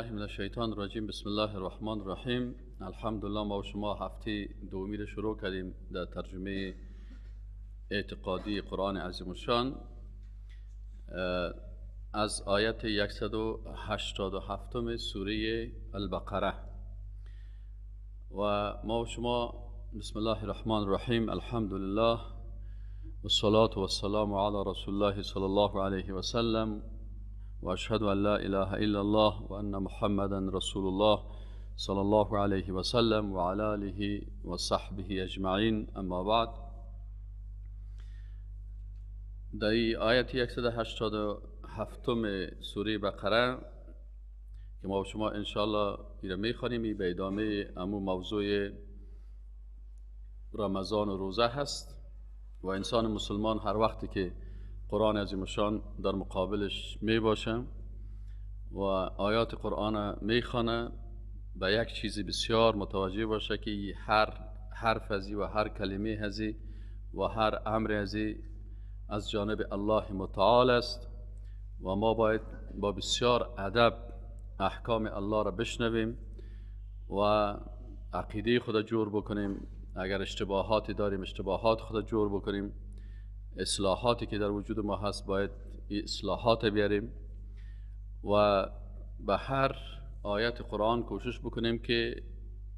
بالله من الشیطان الرجیم. بسم الله الرحمن الرحیم. الحمدلله ما و شما هفته دومی رو شروع کردیم در ترجمه اعتقادی قرآن عظیم الشان از آیت 187 سوره البقره. و ما و شما بسم الله الرحمن الرحیم، الحمدلله والصلاة والسلام على رسول الله صلی الله علیه و سلم و اشهد ان لا اله الا الله و ان محمدا رسول الله صلی الله علیه و سلم و علی آله و صحبه اجمعین. اما بعد، در آیت 187 سوره بقره که ما شما انشاءالله ایره میخوانیم، به ادامه امو موضوع رمضان و روزه هست و انسان مسلمان هر وقتی که قرآن عظیم الشان در مقابلش می باشه و آیات قرآن میخوانه، به یک چیزی بسیار متوجه باشه که هر حرف ازی و هر کلمه ازی و هر امر ازی از جانب الله متعال است و ما باید با بسیار ادب احکام الله را بشنویم و عقیده خود جور بکنیم. اگر اشتباهاتی داریم اشتباهات خود جور بکنیم، اصلاحاتی که در وجود ما هست باید اصلاحات بیاریم و به هر آیت قرآن کوشش بکنیم که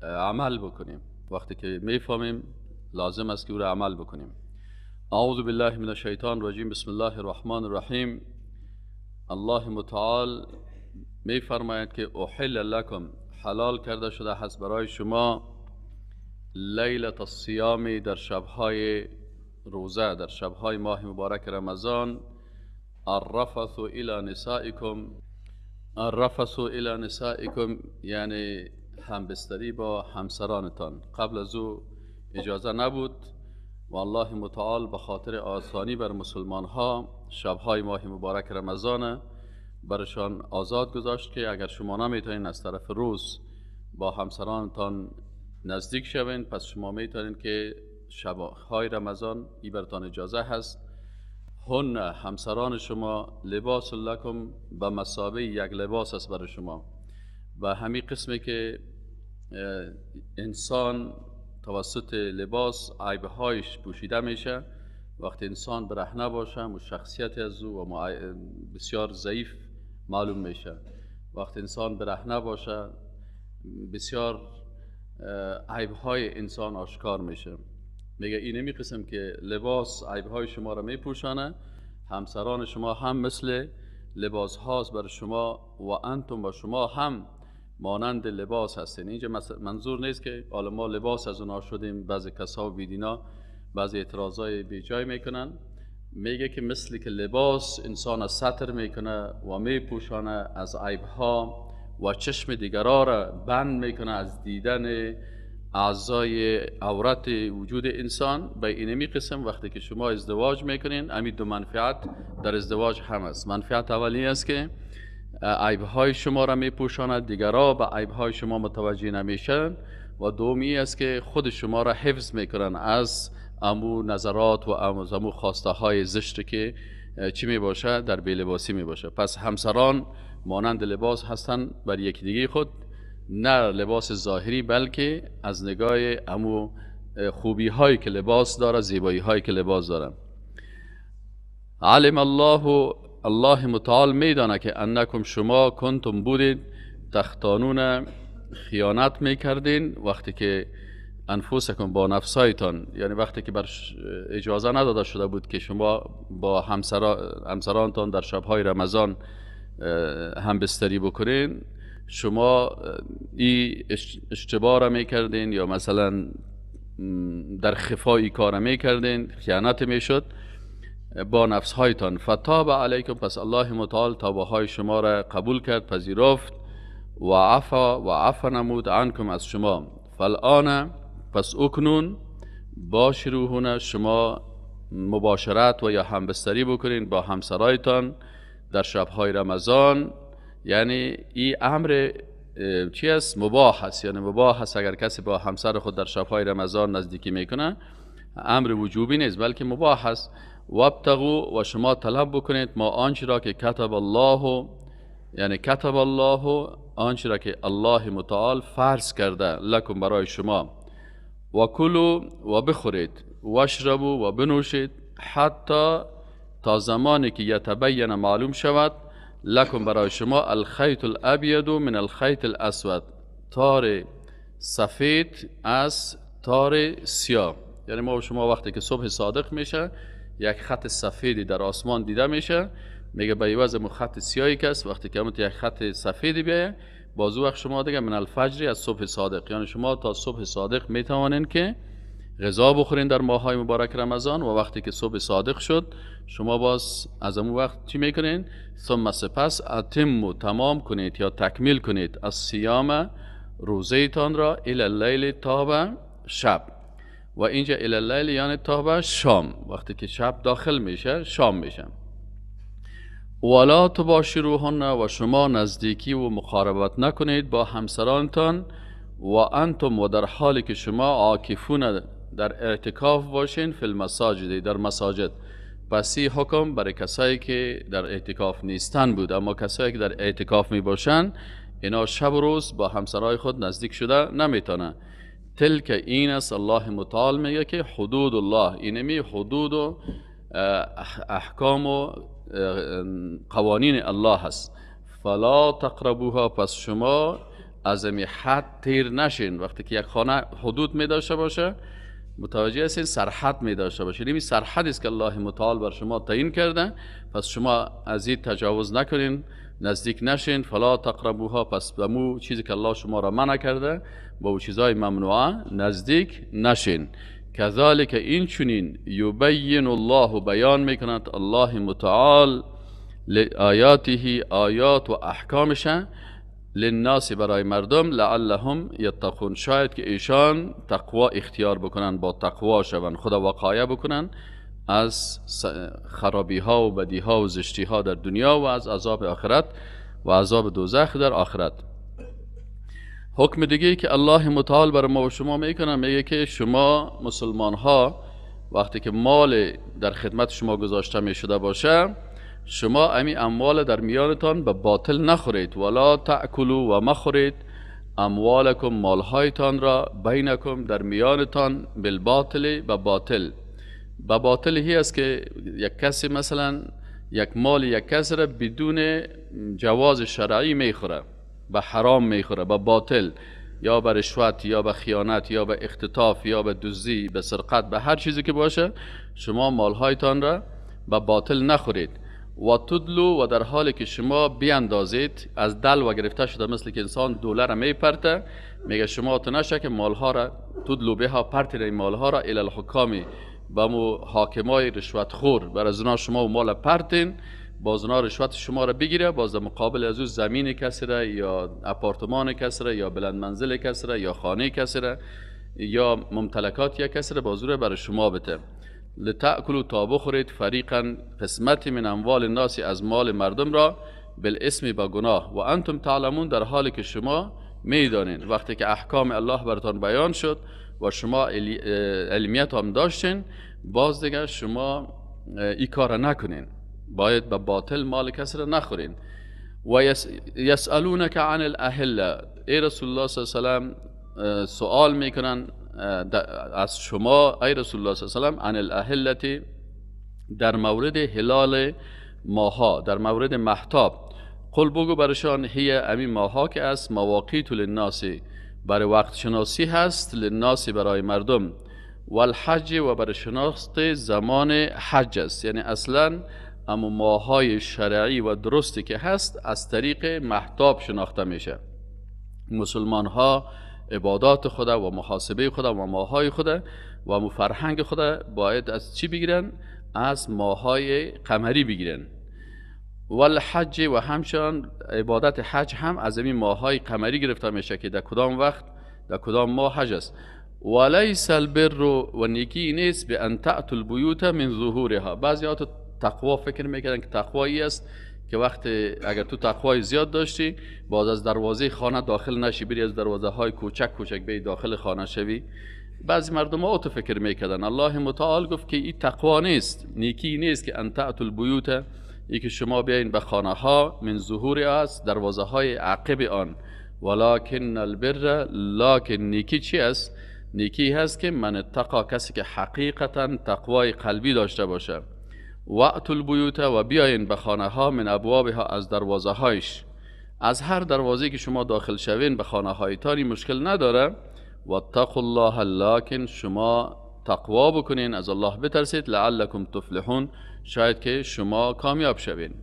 عمل بکنیم. وقتی که میفهمیم لازم است که او را عمل بکنیم. اعوذ بالله من الشیطان الرجیم. بسم الله الرحمن الرحیم. الله متعال میفرماید که احل لکم، حلال کرده شده هست برای شما، لیلة الصیام، در شبهای روزه، در شبهای ماه مبارک رمضان، الرفث الی نسائکم. الرفث الی نسائکم یعنی همبستری با همسرانتان. قبل از او اجازه نبود و الله متعال به خاطر آسانی بر مسلمان ها شبهای ماه مبارک رمضان برشان آزاد گذاشت که اگر شما نمیتونین از طرف روز با همسرانتان نزدیک شوین، پس شما میتونین که شبهای رمضان ای برتان اجازه هست. هن، همسران شما، لباس لکم، به مثابه یک لباس است برای شما. و همین قسمی که انسان توسط لباس عیبهایش پوشیده میشه، وقتی انسان برهنه باشه و شخصیت از او و بسیار ضعیف معلوم میشه. وقتی انسان برهنه باشه بسیار عیبهای انسان آشکار میشه. میگه این نمی قسم که لباس عیبهای شما را میپوشانه، همسران شما هم مثل لباس هاست بر شما و انتم و شما هم مانند لباس هستین. اینجا منظور نیست که حالا ما لباس از اونا شدیم. بعضی کسا و بیدینا بعضی اعتراضای بیجای میکنن. میگه که مثل که لباس انسان از ستر میکنه و میپوشانه از عیبها و چشم دیگرا را بند میکنه از دیدن اعضای عورت وجود انسان، به اینمی قسم وقتی که شما ازدواج میکنین همین دو منفعت در ازدواج هم است. منفعت اولی است که عیبهای شما را میپوشاند، دیگرا به عیبهای شما متوجه نمیشن، و دومی است که خود شما را حفظ میکنن از امو نظرات و امو خواسته های زشت که چی میباشه در بی‌لباسی میباشه. پس همسران مانند لباس هستند بر یکدیگه خود، نه لباس ظاهری بلکه از نگاه امو خوبی هایی که لباس داره، زیبایی هایی که لباس داره. علم الله، الله متعال میدانه که انکم شما کنتم بودید، تختانون خیانت میکردین وقتی که انفسکم با نفسایتان، یعنی وقتی که بر اجازه نداده شده بود که شما با همسرانتان در شبهای رمضان همبستری بکنین، شما این اشتباه را میکردین یا مثلا در خفای کار میکردین، خیانت میشد با نفسهایتان. فتاب علیکم، پس الله متعال توبه های شما را قبول کرد، پذیرفت، و عفا و عفا نمود عنکم از شما. فالآن، پس اکنون، باشروهن، شما مباشرت و یا همبستری بکنین با همسرایتان در شبهای رمضان. یعنی این امر چی است؟ مباح است. یعنی مباح است اگر کسی با همسر خود در شبهای رمضان نزدیکی میکنه، امر وجوبی نیست بلکه مباح است. وابتغوا، و شما طلب بکنید، ما آنچه را که کتب الله، یعنی کتب الله آنچه را که الله متعال فرض کرده، لکم برای شما، و کلوا و بخورید، واشربوا و بنوشید، حتی تا زمانی که یتبین معلوم شود، لکم برای شما، الخیط الابید من الخیط الاسود، تار سفید از تار سیاه. یعنی ما و شما وقتی که صبح صادق میشه یک خط سفیدی در آسمان دیده میشه، میگه به عوض مو خط سیاهی که است وقتی که یک خط سفیدی بیایه، باز وقت شما دیگه من الفجر از صبح صادق، یعنی شما تا صبح صادق میتوانین که غذا بخورین در ماه‌های مبارک رمضان، و وقتی که صبح صادق شد شما باز از اون وقت چی میکنین؟ ثم سپس اتم تمام کنید یا تکمیل کنید از صیام روزه تان را الی اللیل تا به شب. و اینجا الی اللیل یعنی تا به شام، وقتی که شب داخل میشه شام میشه. ولا تباشروهن و شما نزدیکی و مقاربت نکنید با همسرانتان، و انتم و در حالی که شما عاکفون در اعتکاف باشین، فی المساجد در مساجد. پس این حکم برای کسایی که در اعتکاف نیستن بود، اما کسایی که در اعتکاف می باشن اینا شب و روز با همسرای خود نزدیک شده نمیتونن. تلک این است، الله متعال میگه که حدود الله، اینمی حدود و احکام و قوانین الله هست. فلا تقربوها، پس شما از امی حد تیر نشین. وقتی که یک خانه حدود می داشته باشه، متوجه هستین، سرحد می داشته باشه، این سرحد است که الله متعال بر شما تعیین کرده، پس شما از این تجاوز نکنین، نزدیک نشین. فلا تقربوها، پس به مو چیزی که الله شما را منع کرده، با او چیزای ممنوعه نزدیک نشین. کذالک این چنین یبین الله بیان میکند الله متعال لآیاته آیات و احکامش للناس برای مردم، لعلهم یتقون، شاید که ایشان تقوا اختیار بکنن، با تقوا شوند، خدا وقایه بکنن از خرابی ها و بدی ها و زشتی ها در دنیا و از عذاب آخرت و عذاب دوزخ در آخرت. حکم دیگه که الله متعال برای ما و شما میکنه، میگه که شما مسلمان ها وقتی که مال در خدمت شما گذاشته میشده باشه، شما امی اموال در میانتان به باطل نخورید. ولا تأکلوا و مخورید اموالکم مالهایتان را بینکم در میانتان بالباطل به باطل. به باطل هی است که یک کسی مثلا یک مال یک کسی را بدون جواز شرعی میخوره، به حرام میخوره، به باطل، یا به رشوت یا به خیانت یا به اختطاف یا به دزدی، به سرقت، به هر چیزی که باشه، شما مالهایتان را به باطل نخورید. و تدلو و در حالی که شما بیاندازید، از دل و گرفته شده، مثل که انسان دوله را میپرته، میگه شما تو نشه که مالها را تدلو بها پرتید این مالها را الی الحکام به مو حاکمای رشوت خور، بر از اونا شما مال پرتین، باز اونا رشوت شما را بگیره، باز در مقابل از او زمین کسی را یا اپارتمان کسی را یا بلند منزل کسی را یا خانه کسی را یا ممتلکات یک کسی را باز او را برای شما بده. لتأکلوا تا بخورید فریقا قسمتی من اموال الناس از مال مردم را بالاسم با گناه، و انتم تعلمون در حالی که شما میدانین. وقتی که احکام الله براتان بیان شد و شما علمیت هم داشتین، باز دیگه شما ای کار نکنین، باید به باطل مال کسی را نخورین. و یسألونک عن الاهله، ای رسول الله صلی الله علیه و سلم سوال میکنن از شما ای رسول الله صلی الله علیه و سلم عن الاهله در مورد هلال ماها، در مورد مهتاب. قل بگو برشان هی امی ماها که از مواقیت للناس برای وقت شناسی هست، للناس برای مردم، والحج و برای شناخت زمان حج است. یعنی اصلا اما ماهای شرعی و درستی که هست از طریق مهتاب شناخته میشه. مسلمان ها عبادات خدا و محاسبه خدا و ماهای خدا و فرهنگ خدا باید از چی بگیرن؟ از ماهای قمری بگیرن. والحج و همچنان عبادت حج هم از این ماهای قمری گرفته میشه که در کدام وقت در کدام ماه حج است. ولیس البر و نیکی نیست به ان تأتوا البیوت من ظهورها. بعضی ها تو تقوا فکر میکردن که تقوایی است که وقت اگر تو تقوای زیاد داشتی باز از دروازه خانه داخل نشی، بری از دروازه های کوچک کوچک بری داخل خانه شوی. بعضی مردم ها تو فکر میکردن. الله متعال گفت که این تقوا نیست، نیکی نیست که ان تأتوا البیوت ای که شما بیاین به خانه ها، من ظهور است، دروازه های عقب آن. ولکن البر، لکن نیکی چی است؟ نیکی هست که من اتقا، کسی که حقیقتا تقوای قلبی داشته باشه. واتوا البیوت، و بیاین به خانه ها، من ابوابها، از دروازه هایش. از هر دروازه که شما داخل شوین به خانه هایتان مشکل نداره. واتقوا الله، لکن شما تقوا بکنین، از الله بترسید، لعلکم تفلحون، شاید که شما کامیاب شوین.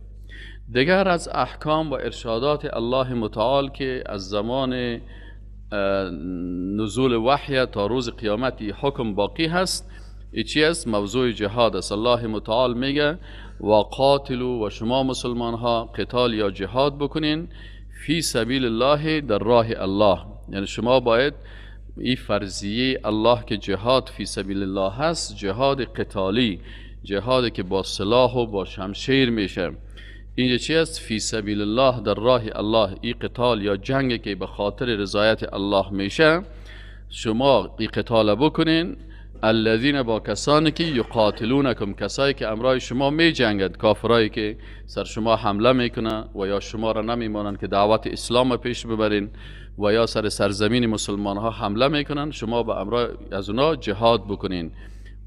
دیگر از احکام و ارشادات الله متعال که از زمان نزول وحی تا روز قیامت حکم باقی هست، ای چی است؟ موضوع جهاد است. الله متعال میگه و قاتلوا، و شما مسلمان ها قتال یا جهاد بکنین، فی سبیل الله، در راه الله. یعنی شما باید این فرضیه الله که جهاد فی سبیل الله هست، جهاد قتالی، جهاد که با سلاح و با شمشیر میشه. اینجا چی است؟ فی سبیل الله، در راه الله. این قتال یا جنگ که به خاطر رضایت الله میشه، شما این قتال بکنین. الذین، با کسانی که یقاتلونکم، کسایی که امرای شما می جنگند، کافرایی که سر شما حمله میکنه و یا شما را نمیمانند که دعوت اسلام پیش ببرین و یا سر سرزمین مسلمان ها حمله میکنن، شما با امرای از اونا جهاد بکنین.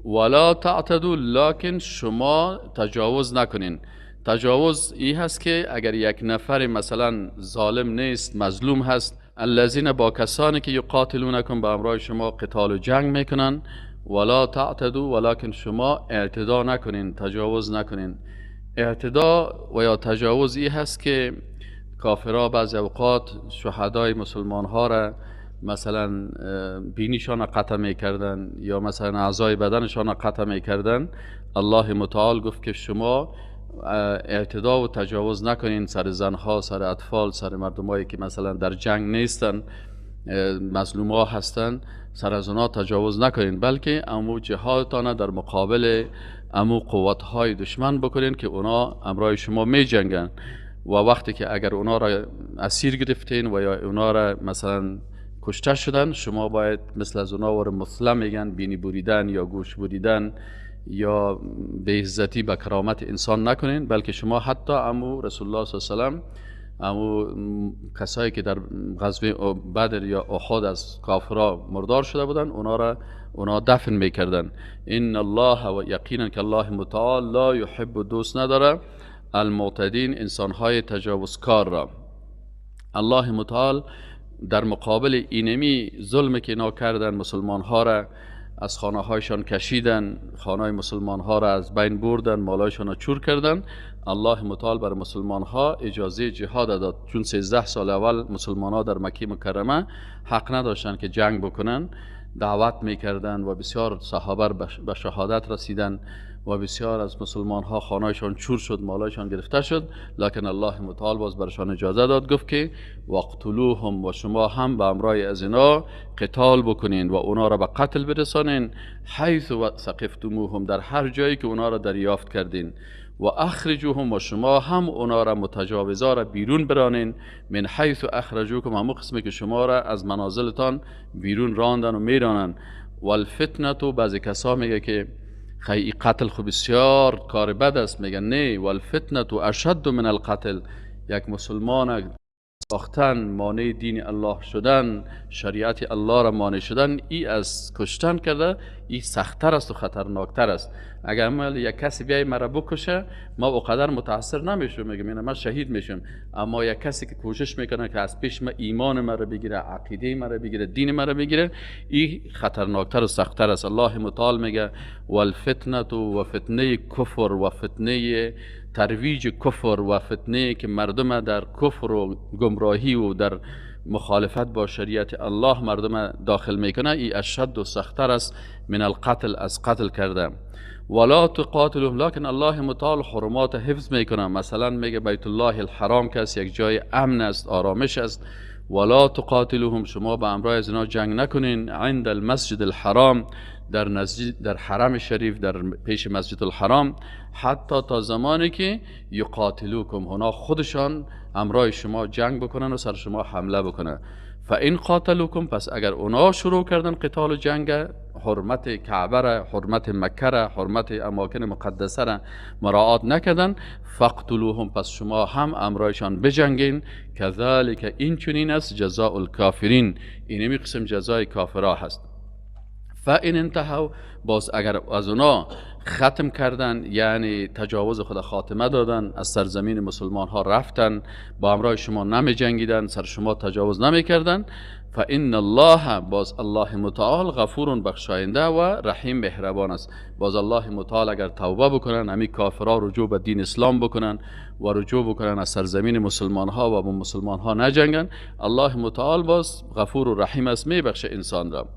ولا تعتدوا، لکن شما تجاوز نکنین. تجاوز ای هست که اگر یک نفر مثلا ظالم نیست، مظلوم هست، الذین، با کسانی که یقاتلونکم، با امرای شما قتال و جنگ میکنن، ولا تعتدوا، ولکن شما اعتدا نکنین، تجاوز نکنین. اعتدا و یا تجاوز ای هست که کافرها بعضی اوقات شهدای مسلمان ها را مثلا بینیشان قطع میکردن یا مثلا اعضای بدنشان قطع میکردن. الله متعال گفت که شما اعتدا و تجاوز نکنین سر زنها، سر اطفال، سر مردمایی که مثلا در جنگ نیستن، مظلوم ها هستن، سر از اونا تجاوز نکنین، بلکه امو جهادتان در مقابل امو قوت های دشمن بکنین که اونا امرای شما می جنگن. و وقتی که اگر اونا را اسیر گرفتین و یا اونا را مثلا کشته شدن، شما باید مثل از اونا ور مثله میگن، بینی بریدن یا گوش بریدن یا به عزتی به کرامت انسان نکنین، بلکه شما حتی امو رسول الله صلی الله علیه و سلم، امو کسایی که در غزوه بدر یا احد از کافرا مردار شده بودن، اونا را اونا دفن میکردن. ان الله، و یقینا که الله متعال، لا یحب، دوست نداره، المعتدین، انسانهای تجاوزکار را. الله متعال در مقابل اینمی ظلم که اینا کردن، مسلمان ها را از خانه هایشان کشیدن، خانه مسلمان ها را از بین بردن، مالایشان را چور کردن، الله متعال بر مسلمان ها اجازه جهاد داد. چون 13 سال اول مسلمان ها در مکه مکرمه حق نداشتن که جنگ بکنن، دعوت میکردن و بسیار صحابه به شهادت رسیدن و بسیار از مسلمان ها خانهایشان چور شد، مالایشان گرفته شد، لکن الله متعال باز برشان اجازه داد، گفت که واقتلوهم، و شما هم به امرای از اینا قتال بکنین و اونا را به قتل برسانین، حیث و ثقفتموهم، در هر جایی که اونا را دریافت کردین، و اخرجوهم، و شما هم اونا را متجاوزا را بیرون برانین، من حیث اخرجوکم، همون قسمی که شما را از منازلتان بیرون راندن و میرانن. والفتنه، بعضی کسا میگه که خیلی قتل خو بسیار کار بد است، میگن نه، والفتنه اشد من القتل. یک مسلمان ساختن، مانع دین الله شدن، شریعت الله را مانع شدن، ای از کشتن کرده، ای سختتر است و خطرناکتر است. اگر ما یک کسی بیای مرا بکشه، ما اوقدر متاثر نمیشم، میگم من شهید میشم. اما یک کسی که کوشش میکنه که از پیش ما ایمان مرا بگیره، عقیده مرا بگیره، دین مرا بگیره، ای خطرناکتر و سختتر است. الله متعال میگه والفتنه، و فتنه کفر و فتنه ترویج کفر و فتنه که مردم در کفر و گمراهی و در مخالفت با شریعت الله مردم داخل میکنه، ای اشد و سختتر است من القتل، از قتل کرده. ولا تقاتلهم، لکن الله متعال حرمات حفظ میکنه. مثلا میگه بیت الله الحرام که یک جای امن است، آرامش است. ولا تقاتلهم، شما به امرای از اینا جنگ نکنین، عند المسجد الحرام، در نزدیک در حرم شریف، در پیش مسجد الحرام، حتی تا زمانی که یقاتلوکم، اونا خودشان همراه شما جنگ بکنن و سر شما حمله بکنن. فان قاتلوکم، پس اگر اونا شروع کردن قتال و جنگ، حرمت کعبه را، حرمت مکه را، حرمت اماکن مقدسه را مراعات نکردن، فاقتلوهم، پس شما هم امرایشان بجنگین. کذالک، این چنین است جزاء الکافرین، اینمی قسم جزای کافرها هست. فان انتهوا، باز اگر از اونا ختم کردن، یعنی تجاوز خود خاتمه دادن، از سرزمین مسلمان ها رفتن، با همراه شما نمی جنگیدن، سر شما تجاوز نمی کردن، فان الله، باز الله متعال غفور بخشاینده و رحیم مهربان است. باز الله متعال اگر توبه بکنن، همین کافرها رجوع به دین اسلام بکنن و رجوع بکنن از سرزمین مسلمان ها و با مسلمان ها نجنگن، الله متعال باز غفور و رحیم است، می بخشه انسان را.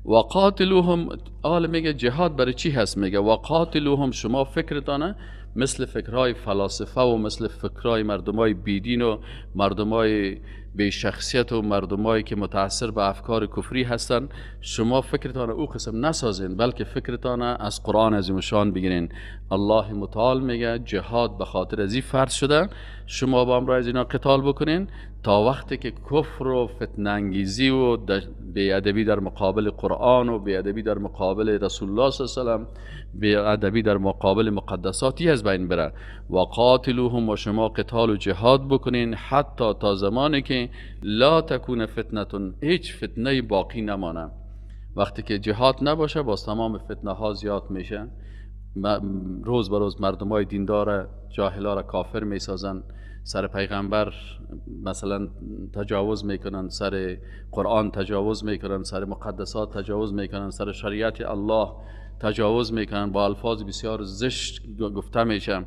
و قاتلوهم، آل میگه جهاد برای چی هست؟ میگه و قاتلوهم، شما فکرتانه مثل فکرهای فلاسفه و مثل فکرهای مردمای بیدین و مردمای بی شخصیت و مردمایی که متاثر به افکار کفری هستن، شما فکرتان او قسم نسازین، بلکه فکرتان از قرآن عظیم شان بگیرین. الله متعال میگه جهاد به خاطر از این فرض شده، شما با همراه از اینا قتال بکنین تا وقتی که کفر و فتنه انگیزی و بی‌ادبی در مقابل قرآن و بی‌ادبی در مقابل رسول الله صلی الله علیه و سلم، بی‌ادبی در مقابل مقدساتی از بین بره. و قاتلوهم، و شما قتال و جهاد بکنین حتی تا زمانی که لا تکون فتنه، هیچ فتنه باقی نمانه. وقتی که جهاد نباشه باز تمام فتنه ها زیاد میشه، روز به روز مردمای دیندار جاهلا را کافر میسازن، سر پیغمبر مثلا تجاوز میکنن، سر قرآن تجاوز میکنن، سر مقدسات تجاوز میکنن، سر شریعت الله تجاوز میکنن، با الفاظ بسیار زشت گفته میشه،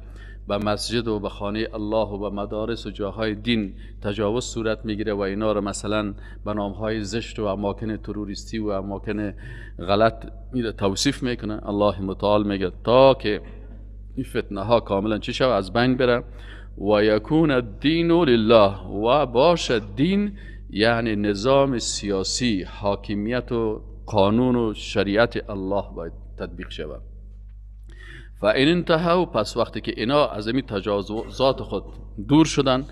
به مسجد و به خانه الله و به مدارس و جاهای دین تجاوز صورت میگیره و اینا رو مثلا به نامهای زشت و اماکن تروریستی و اماکن غلط توصیف میکنه. الله متعال میگه تا که این فتنه ها کاملا چی شود، از بین بره. و یکون الدین لله، و باشد دین یعنی نظام سیاسی، حاکمیت و قانون و شریعت الله باید تطبیق شود. فإن انتهوا، پس وقتی که اینا از این تجاوزات خود دور شدن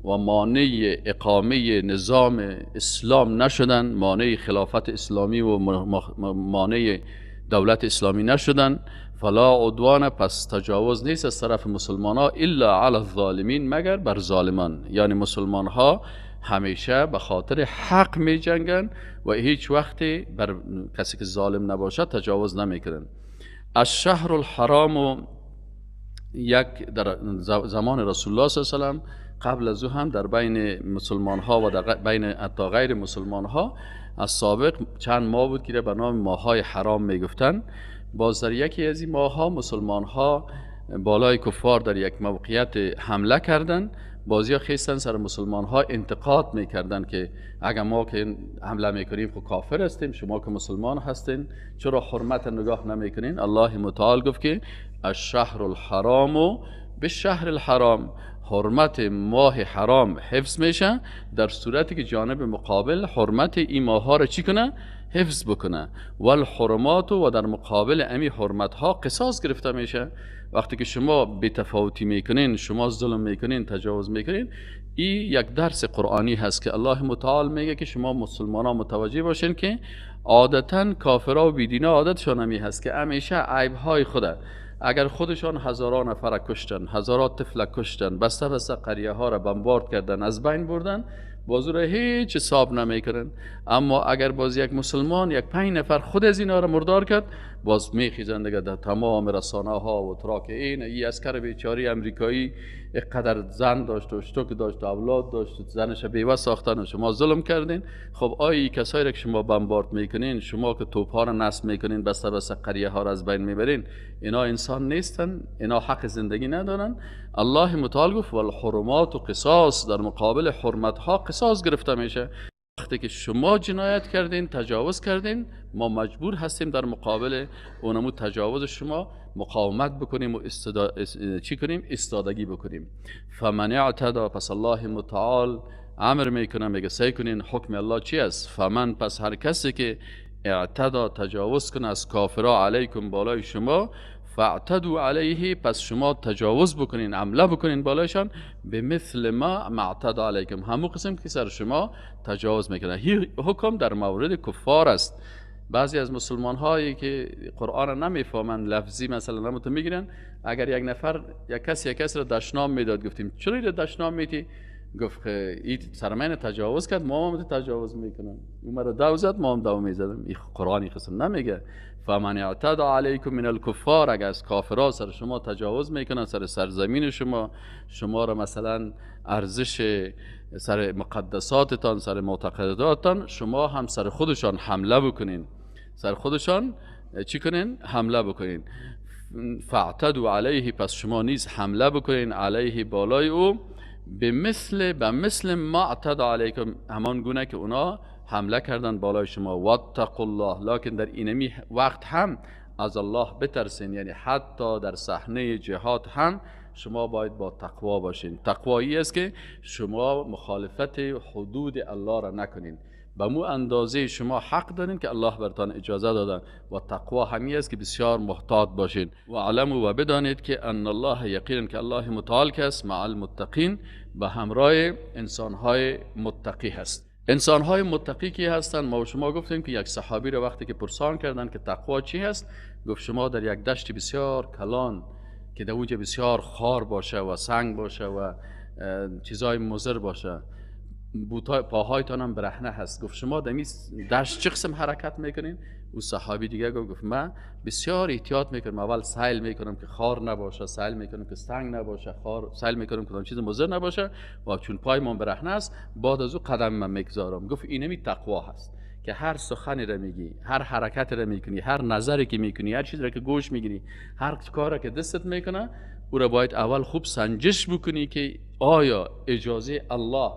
و مانع اقامه نظام اسلام نشدن، مانع خلافت اسلامی و مانع دولت اسلامی نشدن، فلا عدوان، پس تجاوز نیست از طرف مسلمان ها، الا علی الظالمین، مگر بر ظالمان. یعنی مسلمان ها همیشه به خاطر حق می جنگن و هیچ وقتی بر کسی که ظالم نباشد تجاوز نمیکنن. الشهر الحرام، یک در زمان رسول الله صلی الله علیه و سلم، قبل از او هم در بین مسلمان ها و در بین حتی غیر مسلمان ها از سابق چند ماه بود که به نام ماهای حرام میگفتن. باز در یکی از این ماها مسلمان ها بالای کفار در یک موقعیت حمله کردن، بازی خیستن سر مسلمان ها انتقاد میکردن که اگر ما که حمله میکنیم خب کافر هستیم، شما که مسلمان هستین چرا حرمت نگاه نمیکنین؟ الله متعال گفت که الشهر الحرام بالشهر الحرام، حرمت ماه حرام حفظ میشه در صورتی که جانب مقابل حرمت این ماه ها را چی کنه؟ حفظ بکنه. والحرمات، و در مقابل امی حرمت ها قصاص گرفته میشه. وقتی که شما بی تفاوتی میکنین، شما ظلم میکنین، تجاوز میکنین، این یک درس قرآنی هست که الله متعال میگه که شما مسلمان ها متوجه باشین که عادتا کافرها و بیدینا عادتشان همی هست که همیشه عیب های خوده، اگر خودشان هزاران نفر کشتن، هزاران طفل کشتن، بسته بسته قریه ها را بمبارد کردن، از بین بردن، باز را هیچ حساب نمیکنن. اما اگر باز یک مسلمان یک 5 نفر خود از اینا را مردار کرد، باز میخیزن دیگه در تمام رسانه ها و تراک این ای عسکر بیچاری امریکایی اینقدر زن داشت و اشتک داشت و اولاد داشت و زنش بیوه ساختن و شما ظلم کردین. خب آیا کسایی را که شما بمبارد میکنین، شما که توپ ها را نصب میکنین، بسته بسته قریه ها را از بین میبرین، اینا انسان نیستن، اینا حق زندگی ندارن. الله متعال گفت والحرمات و قصاص، در مقابل حرمت ها قصاص گرفته میشه. وقتی که شما جنایت کردین، تجاوز کردین، ما مجبور هستیم در مقابل اونمو تجاوز شما مقاومت بکنیم و چی کنیم؟ استادگی بکنیم. فمن اعتدى، پس الله متعال امر میکنه، میگه سعی کنین حکم الله چی است؟ فمن، پس هر کسی که اعتدا تجاوز کنه از کافرا علیکم بالای شما، فاعتدوا علیه پس شما تجاوز بکنین، عمله بکنین بالایشان، به مثل ما اعتدا علیکم، همون قسم که سر شما تجاوز میکنه. حکم در مورد کفار است. بعضی از مسلمان هایی که قرآن نمیفهمند لفظی مثلا نمتو میگیرن، اگر یک نفر یک کسی یک کسی را دشنام میداد، گفتیم چرا را دشنام میدی؟ گفت این سر من تجاوز کرد، ما هم تجاوز میکنم، اون مرا دو زد ما هم دو میزدم. این قرآنی قسم نمیگه. فمن اعتدى علیکم من الکفار، اگر از کافرها سر شما تجاوز میکنن، سر سرزمین شما، شما را مثلا ارزش سر مقدساتتان، سر معتقداتتان، شما هم سر خودشان حمله بکنین، سر خودشان چی کنین؟ حمله بکنین. فاعتدوا علیه پس شما نیز حمله بکنین، علیه بالای او، به مثل ما اعتدى علیکم، همان گونه که اونا حمله کردن بالای شما. واتقوا الله، لکن در اینمی وقت هم از الله بترسین، یعنی حتی در صحنه جهاد هم شما باید با تقوا باشین. تقوایی است که شما مخالفت حدود الله را نکنین، به مو اندازه شما حق دارین که الله برتان اجازه داده، و تقوا همی است که بسیار محتاط باشین. و علموا و بدانید که ان الله یقینا که الله متعال کس مع المتقین، به همراه انسانهای متقی هست. انسانهای متقی کی هستند؟ ما و شما گفتیم که یک صحابی را وقتی که پرسان کردن که تقوا چی هست، گفت شما در یک دشت بسیار کلان که در اونجا بسیار خار باشه و سنگ باشه و چیزای مضر باشه، پاهایتان هم برهنه هست، گفت شما در این دشت چه قسم حرکت میکنین؟ او صحابی دیگه گفت من بسیار احتیاط میکنم، اول سیل میکنم که خار نباشه، سیل میکنم که سنگ نباشه، خار سیل میکنم که چیز مضر نباشه، و چون پای من برهنه است بعد از او قدم من میگذارم. گفت اینمی تقوا هست که هر سخنی را میگی، هر حرکت را میکنی، هر نظری که میکنی، هر چیزی را که گوش میگیری، هر کاری که دستت میکنه، او را باید اول خوب سنجش بکنی که آیا اجازه الله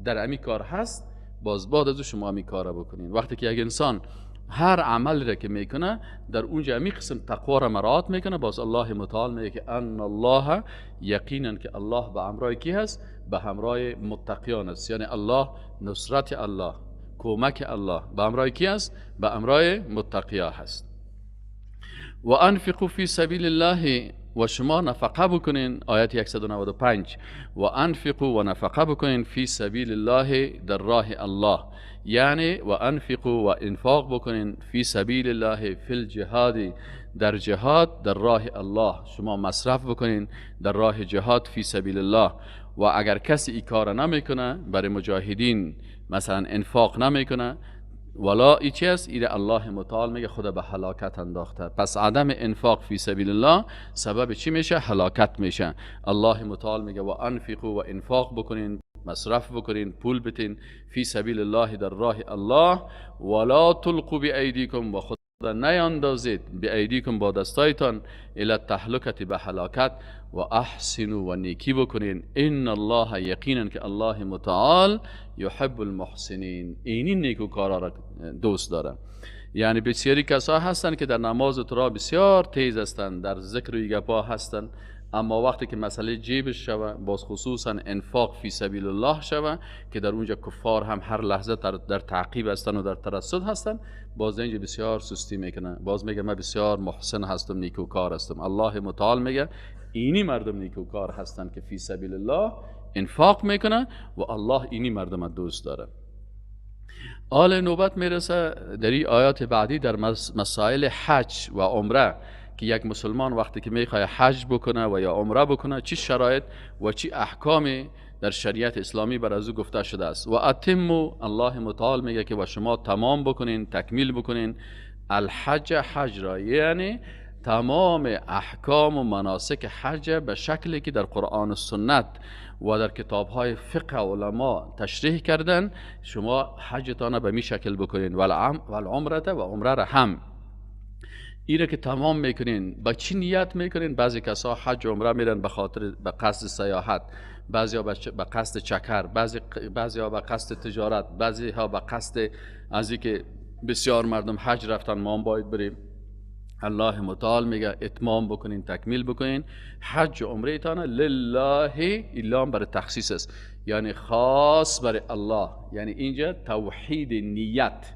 در امی کار هست، باز بعد از شما امی کار را بکنین. وقتی که یک انسان هر عمل را که میکنه در اونجا امی قسم تقوا را مراعات میکنه، باز الله متعال میگه که ان الله یقینا که الله به همراه کی هست؟ به همراه متقیان است. یعنی الله، نصرت الله، کمک الله به همراه کی است؟ به همراه متقیا هست. و انفقوا فی سبیل الله، و شما نفقه بکنین، آیت 195، و انفقوا و نفقه بکنین فی سبیل الله در راه الله، یعنی و انفقوا و انفاق بکنین فی سبیل الله فی الجهاد، در جهاد در راه الله شما مصرف بکنین در راه جهاد فی سبیل الله. و اگر کسی ای کار نمیکنه، برای مجاهدین مثلا انفاق نمیکنه، ولا ای چی است؟ ایره الله متعال میگه خدا به هلاکت انداخته. پس عدم انفاق فی سبیل الله سبب چی میشه؟ هلاکت میشه. الله متعال میگه و انفقوا و انفاق بکنین، مصرف بکنین، پول بتین فی سبیل الله در راه الله، ولا تلقوا بایدیکم و خدا نیاندازید بایدیکم با دستایتان الی تهلکت به هلاکت، و احسنوا و نیکی بکنین، ان الله یقینا که الله متعال یحب المحسنین، اینی نیکوکارا را دوست داره. یعنی بسیاری کسا هستند که در نماز ترا بسیار تیز هستند، در ذکر و گپا هستند، اما وقتی که مسئله جیبش شوه، باز خصوصا انفاق فی سبیل الله شوه که در اونجا کفار هم هر لحظه در تعقیب هستن و در ترصد هستن، باز اینجا بسیار سستی میکنه، باز میگه من بسیار محسن هستم، نیکوکار هستم. الله متعال میگه اینی مردم نیکوکار هستن که فی سبیل الله انفاق میکنه و الله اینی مردم دوست داره. آل نوبت میرسه در این آیات بعدی در مسائل حج و عمره که یک مسلمان وقتی که میخواد حج بکنه و یا عمره بکنه چی شرایط و چی احکامی در شریعت اسلامی بر از او گفته شده است. و اتموا، الله متعال میگه که و شما تمام بکنین، تکمیل بکنین الحج، حج را، یعنی تمام احکام و مناسک حج به شکلی که در قرآن و سنت و در کتاب‌های فقه علما تشریح کردن، شما حجتان به می شکل بکنین. والعمره و عمره را هم ایره که تمام میکنین، با چی نیت میکنین؟ بعضی کسا حج و عمره میرن به خاطر به قصد سیاحت، بعضی ها به قصد چکر، بعضی ها به قصد تجارت، بعضی ها به قصد از اینکه بسیار مردم حج رفتن ما هم باید بریم. الله متعال میگه اتمام بکنین، تکمیل بکنین حج و عمره تان لله، الا برای تخصیص است، یعنی خاص برای الله، یعنی اینجا توحید نیت،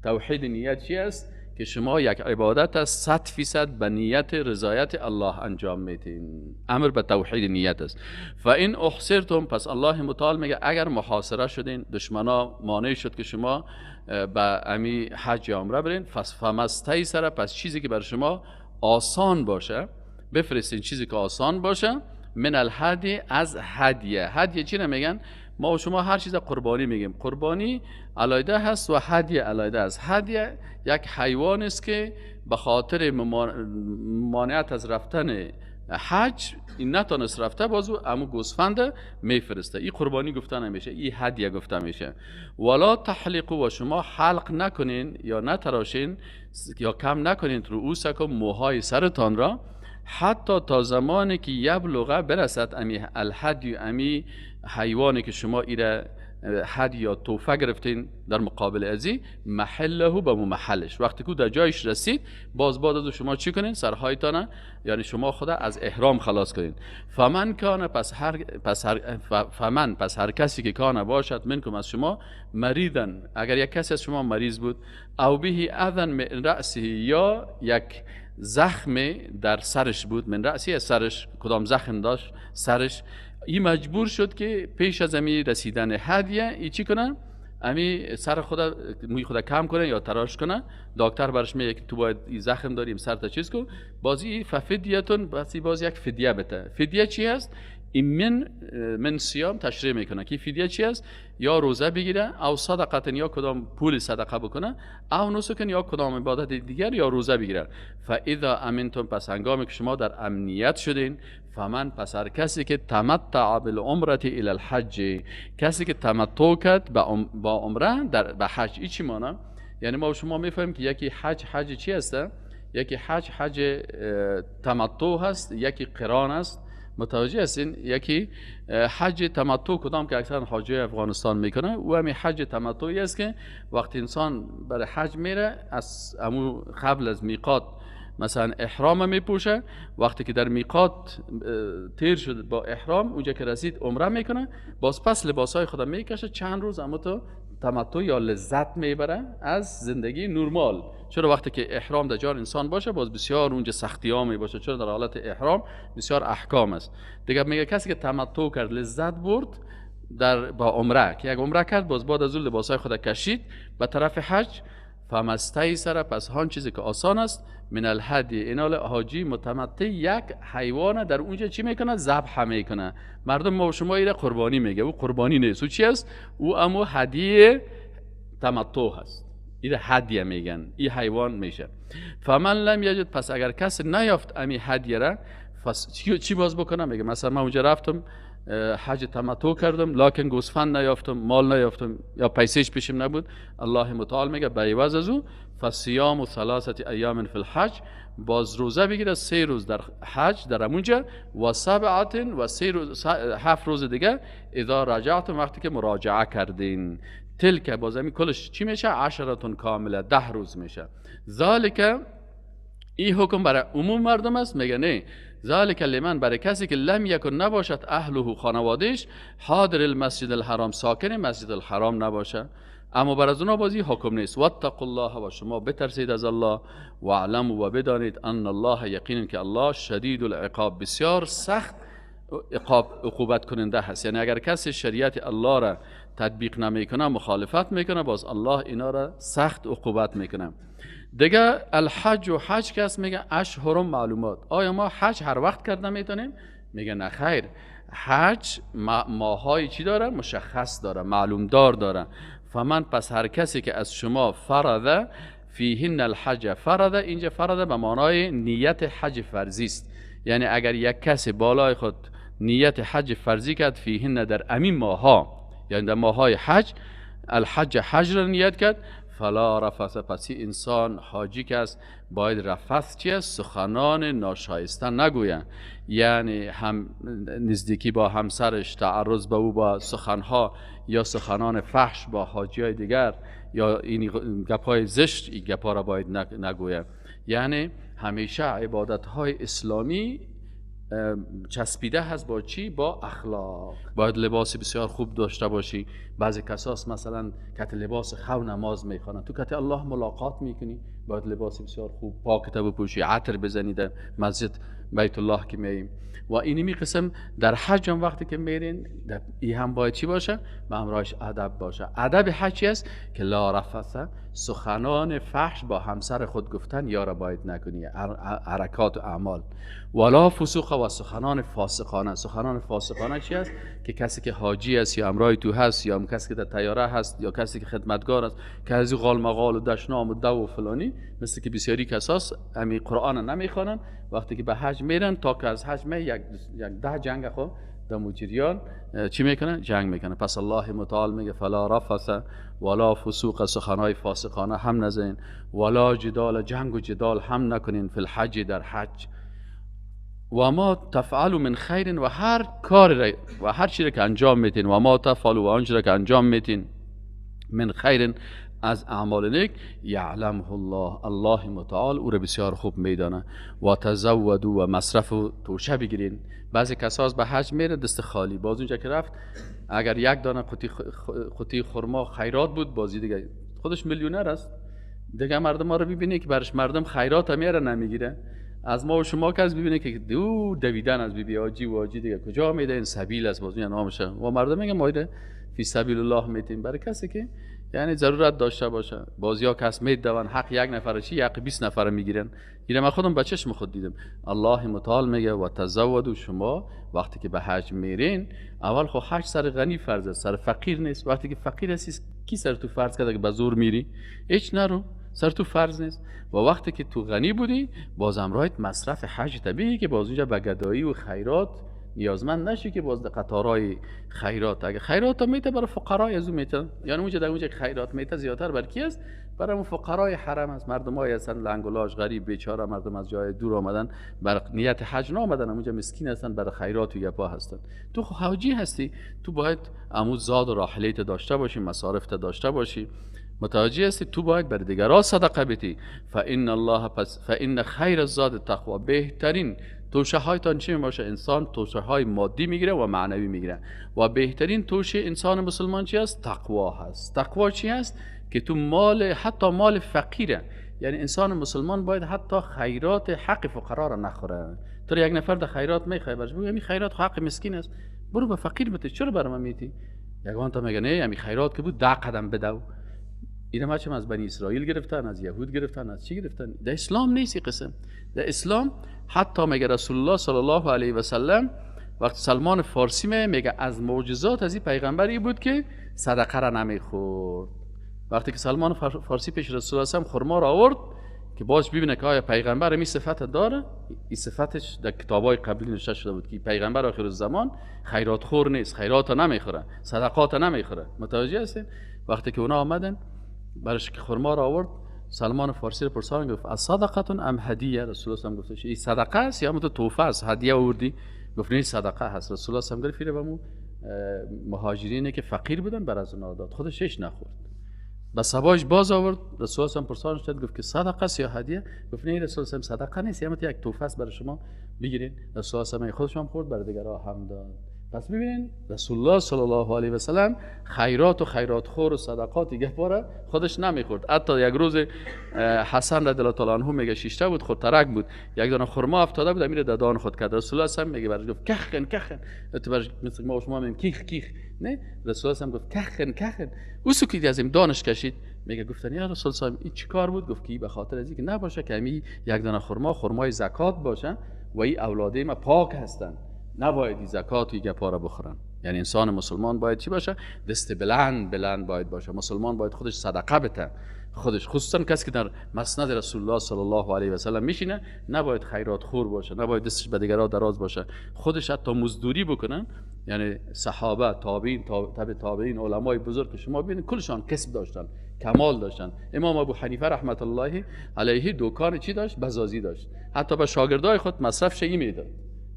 توحید نیت چی است؟ که شما یک عبادت از 100% به نیت رضایت الله انجام میدین. امر به توحید نیت است. فان احصرتم، پس الله متعال میگه اگر محاصره شدین، دشمنا مانع شد که شما به امی حج یا عمره برین، فمستیسر، پس چیزی که بر شما آسان باشه بفرستین، چیزی که آسان باشه، من الهدی، از هدیه. هدیه چی نمیگن؟ ما و شما هر چیز قربانی میگیم. قربانی علیده هست و هدیه علیده است. هدیه یک حیوان است که به خاطر مانعت از رفتن حج این نتانست رفته، بازو امو گوسفند میفرسته. این قربانی گفته نمیشه، این هدیه گفته میشه. ولا تحلقوا، و شما حلق نکنین یا نتراشین یا کم نکنین رؤوسکم، موهای سرتان را، حتی تا زمانی که یبلغ، برسد امی الهدی، امی حیوانی که شما ایره هدیه یا توفه گرفتین در مقابل ازی، محله، به محلش. وقتی که در جایش رسید، باز بعد از شما چی کنین؟ سرهایتان، یعنی شما خدا از احرام خلاص کنین. فمن کان، پس هر پس هر فمن، پس هر کسی که کان باشد، منکم از شما، مریضا، اگر یک کسی از شما مریض بود، او به اذى من رأسه، یا یک زخم در سرش بود، من رأسه، از سرش کدام زخم داشت سرش، این مجبور شد که پیش از امی رسیدن هدیه ای چی کنه؟ امی سر خود، موی خود کم کنه یا تراش کنه. دکتر برش میگه که تو باید این زخم داریم، سر تا چیز کن. بازی ففدیتون، باز یک فدیه بده. فدیه چی هست؟ این من صیام تشریح میکنه که فدیه چی است؟ یا روزه بگیره، او صدقه، یا کدام پول صدقه بکنه، او نسکن، یا کدام عبادت دیگر، یا روزه بگیره. فاذا امنتم، پس هنگامی که شما در امنیت شدین، فمن، پس هر کسی که تمتع بالعمره الی الحج، کسی که تمتع کرد با عمره در به حج. ای چی معنی؟ یعنی ما شما میفهمیم که یکی حج، حج چی است؟ یکی حج، حج تمتع هست، یکی قران است. متوجه هستین؟ یکی حج تمتع کدام که اکثرا حاجی افغانستان میکنه، و همی حج تمتعی است که وقتی انسان برای حج میره، از امو قبل از میقات مثلا احرام میپوشه، وقتی که در میقات تیر شد با احرام، اونجا که رسید عمره میکنه، باز پس لباسهای خود میکشه، چند روز اما تو تمتع یا لذت میبره از زندگی نرمال. چرا وقتی که احرام در جان انسان باشه، باز بسیار اونجا سختی ها می باشه، چرا در حالت احرام بسیار احکام است. دیگه میگه کسی که تمتع کرد، لذت برد در با عمره، که یک عمره کرد، باز بعد از اون لباسهای خود کشید به طرف حج، فمستیسر، پس هان چیزی که آسان است، من الهدی، اینال حاجی متمتع یک حیوان در اونجا چی میکنه؟ ذبح میکنه. مردم ما و شما ایره قربانی میگه، او قربانی نیست، او چی است؟ او امو هدیه تمتع هست، ایره هدیه میگن، این حیوان میشه. فمن لم یجد، پس اگر کسی نیافت امی هدیه را، پس چی باز بکنم؟ میگه مثلا من اونجا رفتم حج تمتع کردم، لکن گوسفند نیافتم، مال نیافتم، یا پیسهش پیشم نبود. الله متعال میگه به عوض از او فصیام و ثلاثه ایام فی الحج، باز روزه بگیره 3 روز در حج در اونجا، و سبعه و 3 روز، 7 روز دیگه، اذا رجعتم، وقتی که مراجعه کردین. تلک، باز همین کلش چی میشه؟ عشرتون کامله، 10 روز میشه. ذالک، این حکم برای عموم مردم است؟ میگه نه. ذالک لمن، برای کسی که لم یکن نباشد، اهله، خانوادهش، حاضر المسجد الحرام، ساکن مسجد الحرام نباشه، اما بر از اونا بازی حکم نیست. واتقوا الله، و شما بترسید از الله، و اعلموا، و بدانید، ان الله، یقینا که الله، شدید العقاب، بسیار سخت عقاب، عقوبت کننده هست. یعنی اگر کسی شریعت الله را تطبیق نمیکنه، مخالفت میکنه، باز الله اینا را سخت عقوبت میکنه. دیگه الحج و حج کس میگه اشهر معلومات. آیا ما حج هر وقت کرده میتونیم؟ میگه نه خیر، حج ماهای چی داره؟ مشخص داره، معلوم دار داره. فمن، پس هر کسی که از شما، فرض فیهن الحج، فرض اینجا فرض به معنای نیت حج فرضی است. یعنی اگر یک کسی بالای خود نیت حج فرضی کرد، فیهن در امین ماها، یعنی در ماهای حج، الحج حج را نیت کرد، فلا رفث، پس انسان حاجی که است باید رفث چی است؟ سخنان ناشایسته نگوید، یعنی هم نزدیکی با همسرش، تعرض به او با سخنها یا سخنان فحش با حاجی های دیگر، یا این گپای زشت، این گپا را باید نگوید. یعنی همیشه عبادت های اسلامی چسبیده هست با چی؟ با اخلاق. باید لباس بسیار خوب داشته باشی. بعضی کساس مثلا کت لباس خو نماز میخوانن، تو کت الله ملاقات میکنی، باید لباس بسیار خوب پاک تا بپوشی، عطر بزنی در مسجد بیت الله که میاییم. و اینمی قسم در حج هم وقتی که میرین ای هم باید چی باشه؟ به همراهش ادب باشه. ادب حج چی است؟ که لا رفث، سخنان فحش با همسر خود گفتن یا را باید نکنی، حرکات و اعمال. ولا فسوق و سخنان فاسقانه. سخنان فاسقانه چی است؟ که کسی که حاجی است یا همراه تو هست یا کسی که در طیاره هست یا کسی که خدمتگار است که از قال مقال و دشنام و دو و فلانی، مثل که بسیاری کساس امی قرآن نمیخوانن، وقتی که به حج میرن تا که از حج می یک ده جنگ خو در مجریان چی میکنن؟ جنگ میکنن. پس الله متعال میگه فلا رفث ولا فسوق، سخنهای فاسقانه هم نزنین، ولا جدال، جنگ و جدال هم نکنین، فی الحج، در حج. و ما تفعلوا من خیر، و هر کار و هر چیزی که انجام میتین، و ما تفعلوا و آنچه که انجام میتین من خیر، از اعمال نیک، یعلمه الله، الله متعال او را بسیار خوب میدانه. و تزودوا، و مصرف و توشه بگیرین. بعضی کساس به حج میره دست خالی، باز اونجا که رفت اگر یک دانه قوطی خرما خیرات بود، بازی دیگه خودش میلیونر است دیگه. مردم ما رو ببینه که برش مردم خیرات هم میاره نمیگیره. از ما و شما کس ببینه که دو دویدن از بی بی آجی و آجی دیگه کجا میده، این سبیل است، باز نامشه. و مردم میگه ما فی سبیل الله میتیم برای کسی که یعنی ضرورت داشته باشه. بازیا کس میدون حق یک نفر چی، حق 20 نفر میگیرن. اینم من خودم به چشم خود دیدم. الله متعال میگه و تزودوا، شما وقتی که به حج میرین، اول خو حج سر غنی فرض است، سر فقیر نیست. وقتی که فقیر هستی کی سر تو فرض کرده که به زور میری؟ هیچ نرو، سر تو فرض نیست. و وقتی که تو غنی بودی، باز امرایت مصرف حج طبیعی که باز اونجا به گدایی و خیرات نیازمند نشی که باز قطارای خیرات، اگه خیرات میته برای فقرای از اون میته، یعنی اونجا در اونجا خیرات میته زیادتر بر کی است؟ برای اون فقرای حرم است، مردمای هستن لنگولاش غریب بیچاره، مردم از جای دور آمدن، بر نیت حج نامدن، اونجا مسکین هستن، برای خیرات و گپا هستن. تو خو حاجی هستی، تو باید عمو زاد و راحلیت داشته باشی، مصارف داشته باشی، متوجه هستی؟ تو باید بر دیگران صدقه بدی. فان الله، پس فان خیر الزاد التقوا، بهترین توشه هایتان چی میباشه؟ انسان توشه های مادی میگیره و معنوی میگیره، و بهترین توشه انسان مسلمان چی است؟ تقوا هست. تقوا چی هست؟ که تو مال، حتی مال فقیره، یعنی انسان مسلمان باید حتی خیرات حق فقرا را نخوره. تو یک نفر در خیرات میخوای برش بگو همین خیرات حق مسکین است، برو به فقیر بده، چرا برام من میتی؟ یگان تا میگه نه همین خیرات که بود 10 قدم بدو. اینا ما از بنی اسرائیل گرفتن، از یهود گرفتن، از چی گرفتن؟ در اسلام نیست این قسم. در اسلام حتی میگه رسول الله صلی الله علیه و سلم وقتی سلمان فارسی میگه از معجزات از این پیغمبری بود که صدقه را نمیخورد. وقتی که سلمان فارسی پیش رسول الله صلی خرما را آورد که باز ببینه که آیا پیغمبر این صفت داره، این صفتش در کتابای قبلی نوشته شده بود که پیغمبر آخر الزمان خیرات خور نیست، خیرات نمیخوره، صدقات نمیخوره. متوجه هستین؟ وقتی که اونا آمدن برش که خرما را آورد، سلمان فارسی رو پرسان گفت از صدقتون ام هدیه؟ رسول الله گفت این صدقه است یا تو توفه است، هدیه آوردی؟ گفت نه صدقه هست. رسول الله گفت فیره بمو مهاجرینی که فقیر بودن بر از اونا داد، خودش هیچ نخورد. به صباش باز آورد، رسول الله پرسان شد گفت که صدقه است یا هدیه؟ گفت نه رسول الله صدقه نیست، یا یک توفه است برای شما بگیرین. رسول الله خودش هم خورد، برای دیگران هم داد. پس ببینین رسول الله صلی الله علیه و سلم خیرات و خیرات خور و صدقات دیگه باره خودش نمیخورد. حتی یک روز حسن رضی الله تعالی عنه میگه شیشته بود، خودترک بود، یک دانه خرما افتاده بود، امیر دادان خود کرد. رسول الله صلی میگه برش گفت کخن کخن، تو برش مثل ما شما میگیم کیخ کیخ، نه رسول الله گفت کخن کخن. او سکیت از این دانش کشید، میگه گفتن یا رسول الله این چیکار بود؟ گفت که به خاطر از اینکه نباشه که امی یک دانه خرما خرمای زکات باشه و این اولاد ما پاک هستند، نباید این زکات و گپا را بخورن. یعنی انسان مسلمان باید چی باشه؟ دست بلند بلند باید باشه. مسلمان باید خودش صدقه بده، خودش، خصوصا کسی که در مسند رسول الله صلی الله علیه و سلم میشینه، نباید خیرات خور باشه، نباید دستش به دیگران دراز باشه، خودش حتی مزدوری بکنن. یعنی صحابه، تابعین، تابع تابعین، علمای بزرگ که شما ببینید کلشان کسب داشتن، کمال داشتن. امام ابو حنیفه رحمت الله علیه دکان چی داشت؟ بزازی داشت. حتی به شاگردای خود مصرف شی میداد.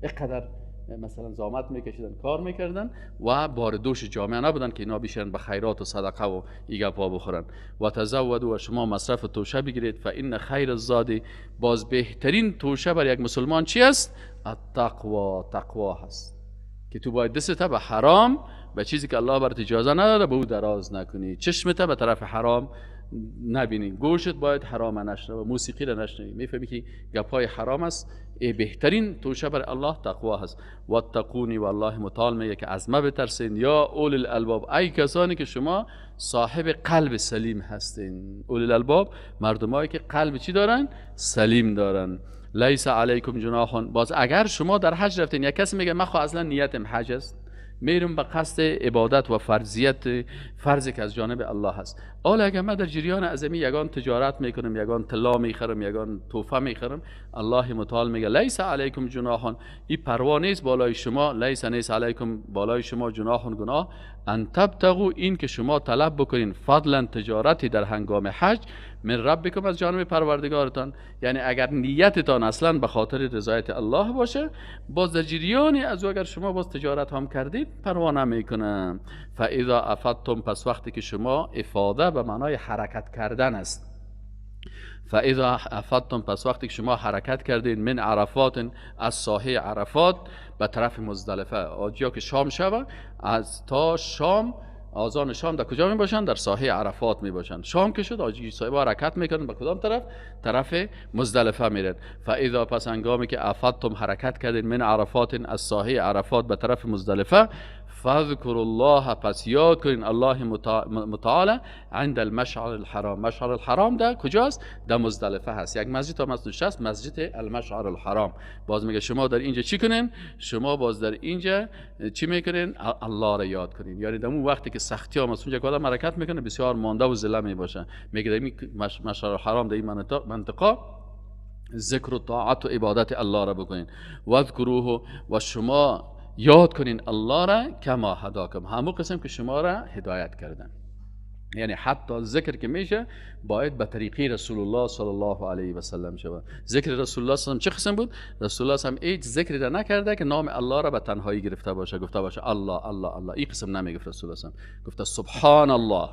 اینقدر مثلا زحمت میکشیدن، کار میکردن و بار دوش جامعه نبودن که اینا بیشن به خیرات و صدقه و ای گپا بخورن. و تزودوا، و شما مصرف توشه بگیرید. فان خیر الزاد، باز بهترین توشه بر یک مسلمان چی است؟ التقوا، تقوا هست که تو باید دستت به حرام، به چیزی که الله برات اجازه نداده به او دراز نکنی، چشمت به طرف حرام نبینی، گوشت باید حرام نشنوه، موسیقی را نشنوی. میفهمی که گپای حرام است. ای بهترین توشه بر الله تقوا هست. واتقونی، و الله متعال میگه که از ما بترسین یا اول الالباب، ای کسانی که شما صاحب قلب سلیم هستین. اول الالباب مردمایی که قلب چی دارن؟ سلیم دارن. لیس علیکم جناح، باز اگر شما در حج رفتین، یک کسی میگه من خو اصلا نیتم حج است، میرم به قصد عبادت و فرضیت، فرضی که از جانب الله هست. حالا اگر من در جریان ازمی یگان تجارت میکنم، یگان طلا میخرم، یگان توفه میخرم، الله متعال میگه لیس علیکم جناح، این پروا نیست بالای شما، لیس نیست علیکم بالای شما جناح گناه، ان تبتغوا، این که شما طلب بکنین فضلا تجارتی در هنگام حج، من ربکم از جانب پروردگارتان. یعنی اگر نیتتان اصلا به خاطر رضایت الله باشه، باز در جریان از او اگر شما باز تجارت هم کردید پروا نمیکنه. فاذا افضتم، پس وقتی که شما، افاده به معنای حرکت کردن است، فاذا افضتم، پس وقتی که شما حرکت کردید، من عرفات، از ساحه عرفات به طرف مزدلفه، آجیا که شام شوه، از تا شام، آذان شام در کجا می باشند؟ در ساحه عرفات می باشند. شام که شد آجی صاحب حرکت میکنن به کدام طرف؟ طرف مزدلفه میرن. فاذا، پس هنگامی که افضتم حرکت کردین، من عرفات، از ساحه عرفات به طرف مزدلفه، فاذکروا الله، پس یاد کنین الله متعال عند المشعر الحرام. مشعر الحرام در کجاست؟ در مزدلفه هست. یک مسجد هم هست، مسجد المشعر الحرام. باز میگه شما در اینجا چی کنین؟ شما باز در اینجا چی میکنین؟ الله را یاد کنین. یعنی در اون وقتی که سختی هم هست، اونجا که آدم حرکت میکنه بسیار مانده و ذله میباشه، میگه در این مشعر الحرام، در این منطقه ذکر و طاعت و عبادت الله را بکنین. واذکروه، و شما یاد کنین الله را، کما هداکم، همون قسم که شما را هدایت کردن. یعنی حتی ذکر که میشه باید به طریقی رسول الله صلی الله علیه و سلم شود. ذکر رسول الله صلی الله علیه و سلم چه قسم بود؟ رسول الله صلی الله علیه و سلم هیچ ذکری را نکرده که نام الله را به تنهایی گرفته باشه، گفته باشه الله الله الله، این قسم نمیگفت. رسول الله صلی الله علیه و سلم گفته سبحان الله،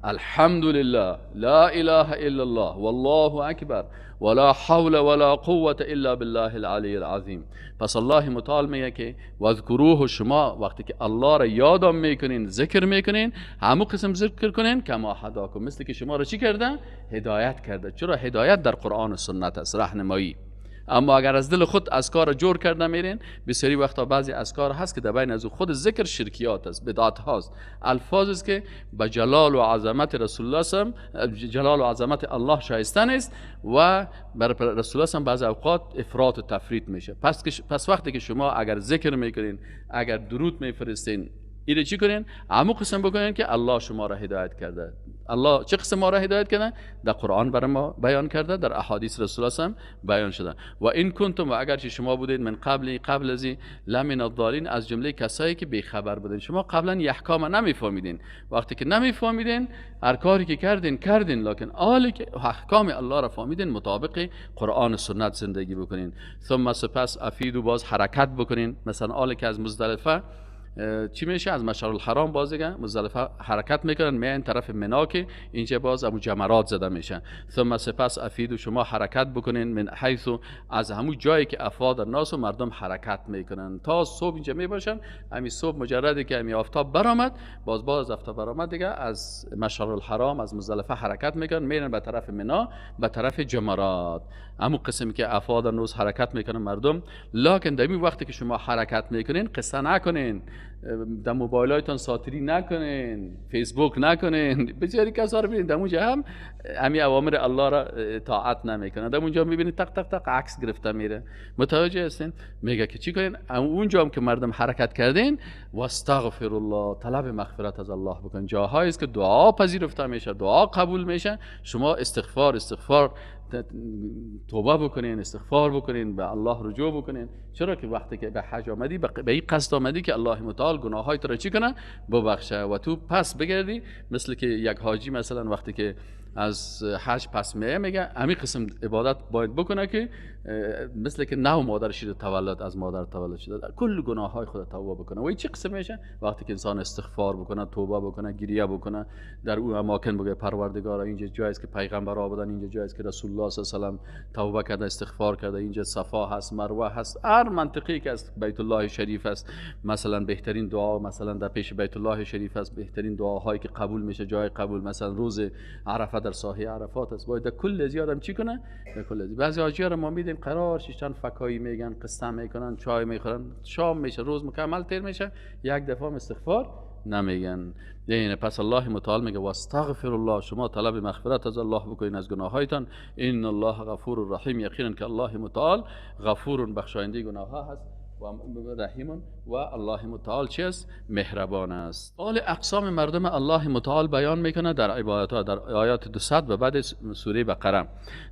الحمد لله، لا اله الا الله، والله اکبر، ولا حول ولا قوة الا بالله العلی العظیم. پس الله متعال میگه که واذکروه، شما وقتی که الله را یادم میکنین، ذکر میکنین، همون قسم ذکر کنین کما هداکم، مثل که شما را چی کرده؟ هدایت کرده. چرا هدایت در قرآن و سنت است، راهنمایی. اما اگر از دل خود اذکار جور کرده میرین، بسیاری وقتا بعضی اذکار هست که در بین از خود ذکر شرکیات است، بدعت هاست، الفاظ است که به جلال و عظمت رسول الله سم، جلال و عظمت الله شایسته نیست و بر رسول الله سم بعضی اوقات افراط و تفریط میشه. پس وقتی که شما اگر ذکر میکنین، اگر درود میفرستین، اینو چی کنین؟ عمو قسم بکنین که الله شما را هدایت کرده. الله چه قسم ما را هدایت کرده؟ در قرآن بر ما بیان کرده، در احادیث رسول الله هم بیان شده. و این کنتم، و اگرچه شما بودید، من قبل از لمن الضالین، از جمله کسایی که بی خبر بودین. شما قبلا احکام نمیفهمیدین. وقتی که نمیفهمیدین هر کاری که کردین کردین، لکن حالی که احکام الله را فهمیدین مطابق قرآن و سنت زندگی بکنین. ثم سپس افیدو، باز حرکت بکنین. مثلا حالی که از مزدلفه چی میشه؟ از مشعر الحرام باز دیگه مزدلفه حرکت میکنن، میان طرف منا که اینجا باز ابو جمرات زده میشه. ثم سپس افید، شما حرکت بکنین، من حیث، از همون جایی که افاد الناس و مردم حرکت میکنن تا صبح اینجا میباشن. همین صبح مجردی که همین آفتاب برآمد، باز آفتاب برآمد دیگه از مشعر الحرام، از مزدلفه حرکت میکنن، میرن به طرف منا، به طرف جمرات. همون قسمی که افاد الناس حرکت میکنن مردم. لکن در این وقتی که شما حرکت میکنین قصه نکنین، در موبایلایتان ساتری نکنین، فیسبوک نکنین. بسیاری کسا رو ببینید در اونجا هم همین اوامر الله را اطاعت نمیکنن. در اونجا میبینید تق تق تق عکس گرفته میره. متوجه هستین؟ میگه که چی کنین؟ اونجا هم که مردم حرکت کردین، واستغفر الله، طلب مغفرت از الله بکن. جاهایی است که دعا پذیرفته میشه، دعا قبول میشه. شما استغفار استغفار توبه بکنین، استغفار بکنین، به الله رجوع بکنین. چرا که وقتی که به حج آمدی، به این قصد آمدی که الله متعال گناه‌های تو را چی کنه؟ ببخشه. و تو پس بگردی، مثل که یک حاجی مثلا وقتی که از حج پس میه، میگه همین قسم عبادت باید بکنه که مثل که نو مادر شیر تولد از مادر تولد شده، کل گناه های خود توبه بکنه. و این چه قسم میشه؟ وقتی که انسان استغفار بکنه، توبه بکنه، گریه بکنه، در اون اماکن بگه پروردگارا اینجا جایی است که پیغمبرا بودن، اینجا جایی است که رسول الله صلی الله علیه و سلم توبه کرده، استغفار کرده، اینجا صفا هست، مروه هست، هر منطقه‌ای که از بیت الله شریف است، مثلا بهترین دعا مثلا در پیش بیت الله شریف است، بهترین دعاهایی که قبول میشه جای قبول مثلا روز عرفه در ساحه عرفات است. باید کل زیادم چی کنه؟ در کل زیاد. بعضی حاجی‌ها رو ما میدیم قرار شیشتن فکایی میگن، قصه میکنن، چای میخورن، شام میشه، روز مکمل تیر میشه، یک دفعه استغفار نمیگن. یعنی پس الله متعال میگه واستغفر الله، شما طلب مغفرت از الله بکنین از گناهایتان، ان الله غفور رحیم، یقینا که الله متعال غفور بخشاینده گناه ها هست و رحیم و الله متعال چی است؟ مهربان است. حال اقسام مردم الله متعال بیان میکنه در عبادت ها، در آیات 200 و بعد سوره بقره.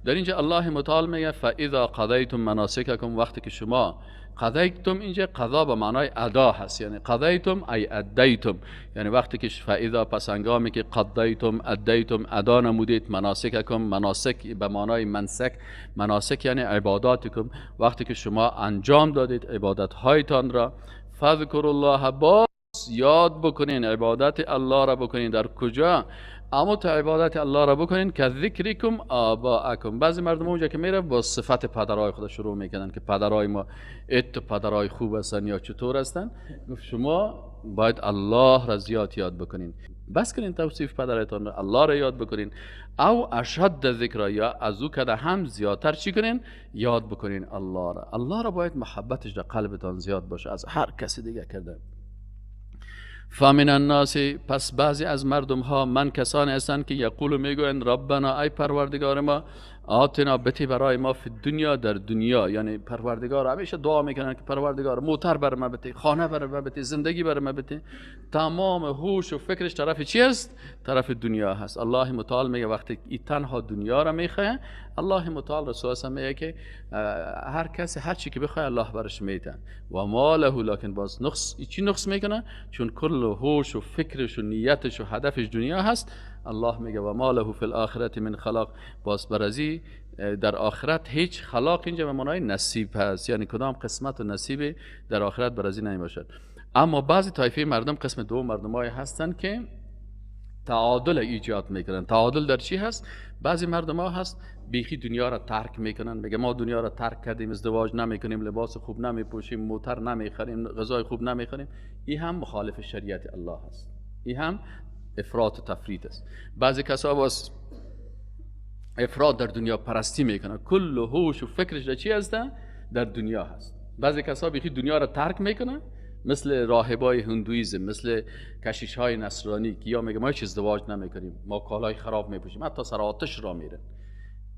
در اینجا الله متعال میگه فاذا قضیتم مناسککم، وقتی که شما قضیتم، اینجا قضا به معنای ادا هست، یعنی قضیتم ای ادیتم، یعنی وقتی که فاذا پس هنگامی که قضیتم ادیتم ادا نمودید مناسککم، مناسک به معنای منسک، مناسک یعنی عباداتکم، وقتی که شما انجام دادید عبادت هایتان را، فذکر الله، باز یاد بکنین عبادت الله را بکنین. در کجا؟ اما تا عبادت الله را بکنین که ذکرکم آباءکم. بعضی مردم اونجا که میره با صفت پدرای خود شروع میکنن که پدرای ما ات پدرای خوب هستن یا چطور هستن. گفت شما باید الله را زیاد یاد بکنین، بس کنین توصیف پدرتان را، الله را یاد بکنین. او اشد ذکر، یا از او کده هم زیادتر چی کنین؟ یاد بکنین الله را. الله را باید محبتش در قلبتان زیاد باشه از هر کسی دیگه کرده. فمن الناس، پس بعضی از مردم ها من کسانی هستند که یقول میگویند ربنا ای پروردگار ما آتنا بتی برای ما فی دنیا، در دنیا، یعنی پروردگار همیشه دعا میکنن که پروردگار موتر بر ما بتی، خانه بر ما بتی، زندگی بر ما بتی. تمام هوش و فکرش طرف چی است؟ طرف دنیا هست. الله متعال میگه وقتی ای تنها دنیا را میخواه، الله متعال رسول الله میگه که هر کسی هر چی که بخواه الله برش میده و ما له، لکن باز نقص چی نقص میکنه؟ چون کل هوش و فکرش و نیتش و هدفش دنیا هست. الله میگه و ما له فی الاخرت من خلاق، باز برازی در آخرت هیچ خلاق، اینجا به معنای نصیب هست، یعنی کدام قسمت و نصیب در آخرت برازی نمیباشد. اما بعضی طایفه مردم، قسم دو مردمای هستند که تعادل ایجاد میکنن. تعادل در چی هست؟ بعضی مردم ها هست بیخی دنیا را ترک میکنن، میگه ما دنیا را ترک کردیم، ازدواج نمیکنیم، لباس خوب نمیپوشیم، موتر نمیخریم، غذای خوب نمیخوریم. این هم مخالف شریعت الله هست، این هم افراط و تفریط است. بعضی کسا باز افراط در دنیا پرستی میکنن، کل هوش و فکرش در چی هست؟ در دنیا هست. بعضی کسا بیخی دنیا را ترک میکنن، مثل راهبای هندویزم، مثل کشیش های نصرانی که یا میگه ما هیچ ازدواج نمیکنیم، ما کالای خراب میپوشیم، حتی سر آتش را میرن.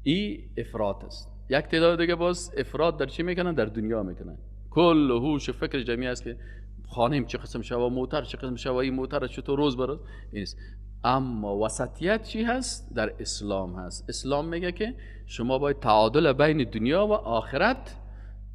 این افراط است. یک تعداد دیگه باز افراط در چی میکنن؟ در دنیا میکنن. کل هوش و فکر جمعی است که خانیم چه قسم شوه، موتر چه قسم شوه، این موتر چطور روز بروز این است. اما وسطیت چی هست؟ در اسلام هست. اسلام میگه که شما باید تعادل بین دنیا و آخرت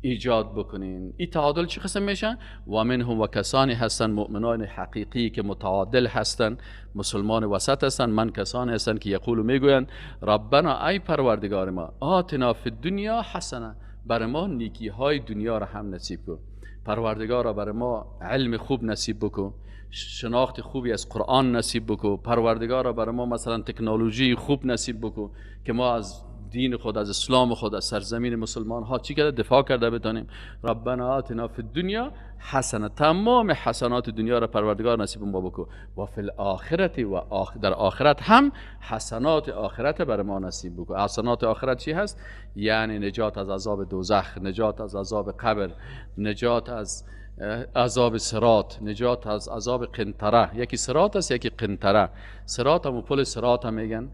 ایجاد بکنین. این تعادل چی قسم میشه؟ و منهم، و کسانی هستن مؤمنان حقیقی که متعادل هستن، مسلمان وسط هستن، من کسانی هستن که یقولو میگوین ربنا ای پروردگار ما آتنا فی الدنیا حسنه، بر ما نیکی های دنیا را هم نصیب کن. پروردگارا بر ما علم خوب نصیب بکن، شناخت خوبی از قرآن نصیب بکن. پروردگارا بر ما مثلا تکنولوژی خوب نصیب بکن که ما از دین خود، از اسلام خود، از سرزمین مسلمان ها چی کرده؟ دفاع کرده بتانیم. ربنا آتنا فی الدنیا حسنه، تمام حسنات دنیا را پروردگار نصیب ما بکن. و فی الاخرت، و در آخرت هم حسنات آخرت بر ما نصیب بکن. حسنات آخرت چی هست؟ یعنی نجات از عذاب دوزخ، نجات از عذاب قبر، نجات از عذاب صراط، نجات از عذاب قنطره. یکی صراط است، یکی قنطره. صراط هم پل صراط هم میگن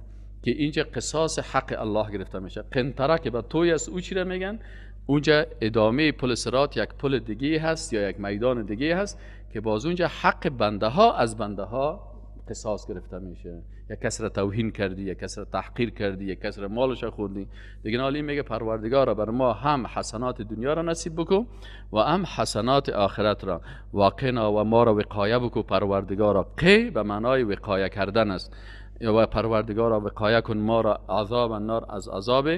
که اینجا قصاص حق الله گرفته میشه. قنطره که به توی است، او چی را میگن؟ اونجا ادامه پل صراط یک پل دیگه هست یا یک میدان دیگه هست که باز اونجا حق بنده ها از بنده ها قصاص گرفته میشه. یک کس را توهین کردی، یک کس را تحقیر کردی، یک کس را مالش خوردی. دیگه نالی میگه پروردگارا بر ما هم حسنات دنیا را نصیب بکن و هم حسنات آخرت را، واقعا و ما را وقایه بکن پروردگارا. قی به معنای وقایه کردن است. و پروردگارا وقایه کن ما را عذاب النار، از عذاب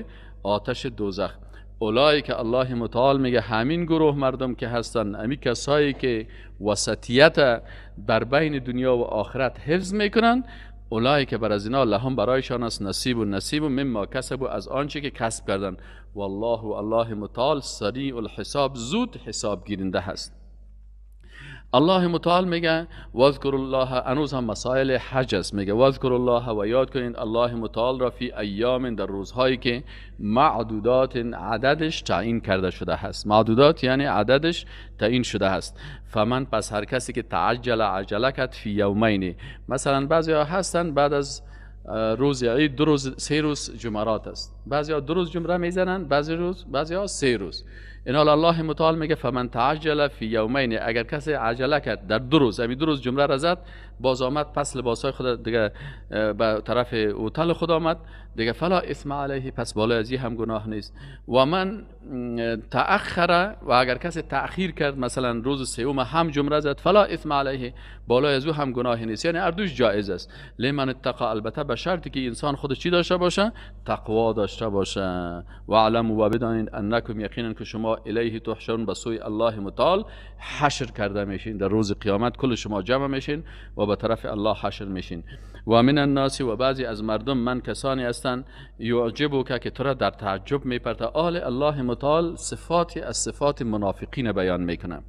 آتش دوزخ. اولئک که الله متعال میگه همین گروه مردم که هستن، همین کسایی که وسطیت بر بین دنیا و آخرت حفظ میکنن، اولئک که بر از اینا لهم برایشان است نصیب و نصیب و مما کسبوا، از آنچه که کسب کردن. والله الله متعال سریع الحساب، زود حساب گیرنده هست. الله متعال میگه واذکر الله، هنوز هم مسائل حج است، میگه واذکر الله و یاد کنید الله متعال را فی ایام، در روزهایی که معدودات، عددش تعیین کرده شده هست. معدودات یعنی عددش تعیین شده هست. فمن، پس هر کسی که تعجل، عجله کرد، فی یومین، مثلا بعضی ها هستن بعد از روز عید 2 روز 3 روز جمرات است، بعضی ها 2 روز جمره میزنن، بعضی ها 3 روز. این حال الله متعال میگه فمن تعجل فی یومین، اگر کسی عجله کرد در 2 روز، همین 2 روز جمره را زد، باز آمد پس لباسای خود دیگه به طرف هتل خود آمد دیگه، فلا اثم علیه، پس بالای از هم گناه نیست. و من تأخر، و اگر کسی تأخیر کرد مثلا روز سوم هم جمره زد، فلا اثم علیه، بالای از او هم گناه نیست، یعنی اردوش جایز است. لمن اتقا، البته به شرطی که انسان خودش چی داشته باشه؟ تقوا داشته باشه. و علموا، و بدانید انکم، یقینا که شما الیه تحشرون، به سوی الله متعال حشر کرده میشین. در روز قیامت کل شما جمع میشین و به طرف الله حشر میشین. و من الناس، و بعضی از مردم، من کسانی هستند یعجبک، که تو را در تعجب میپرته. آل الله متعال صفاتی از صفات منافقین بیان میکنه.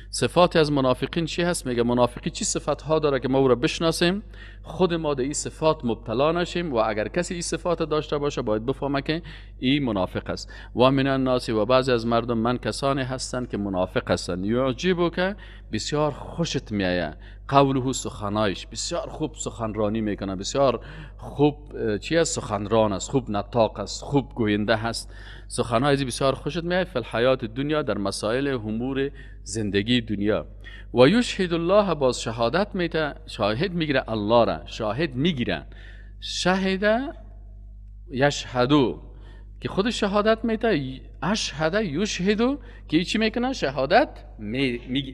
صفاتی از منافقین چی هست؟ میگه منافقی چی صفات ها داره که ما او را بشناسیم، خود ما در این صفات مبتلا نشیم، و اگر کسی این صفات داشته باشه باید بفهمه که این منافق است. و من الناس، و بعضی از مردم، من کسانی هستند که منافق هستند. یعجبک، بسیار خوشت میآید، قوله، سخنایش، بسیار خوب سخنرانی میکنه، بسیار خوب چی است؟ سخنران است، خوب نطاق است، خوب گوینده هست، سخنهای بسیار خوشت میآید. فی الحیات دنیا، در مسائل امور زندگی دنیا. و یشهد الله، باز شهادت میده، شاهد میگیره الله را، شاهد میگیره، شهد یشهدو، که خود شهادت میده، اشهد یشهدو، که چی میکنه؟ شهادت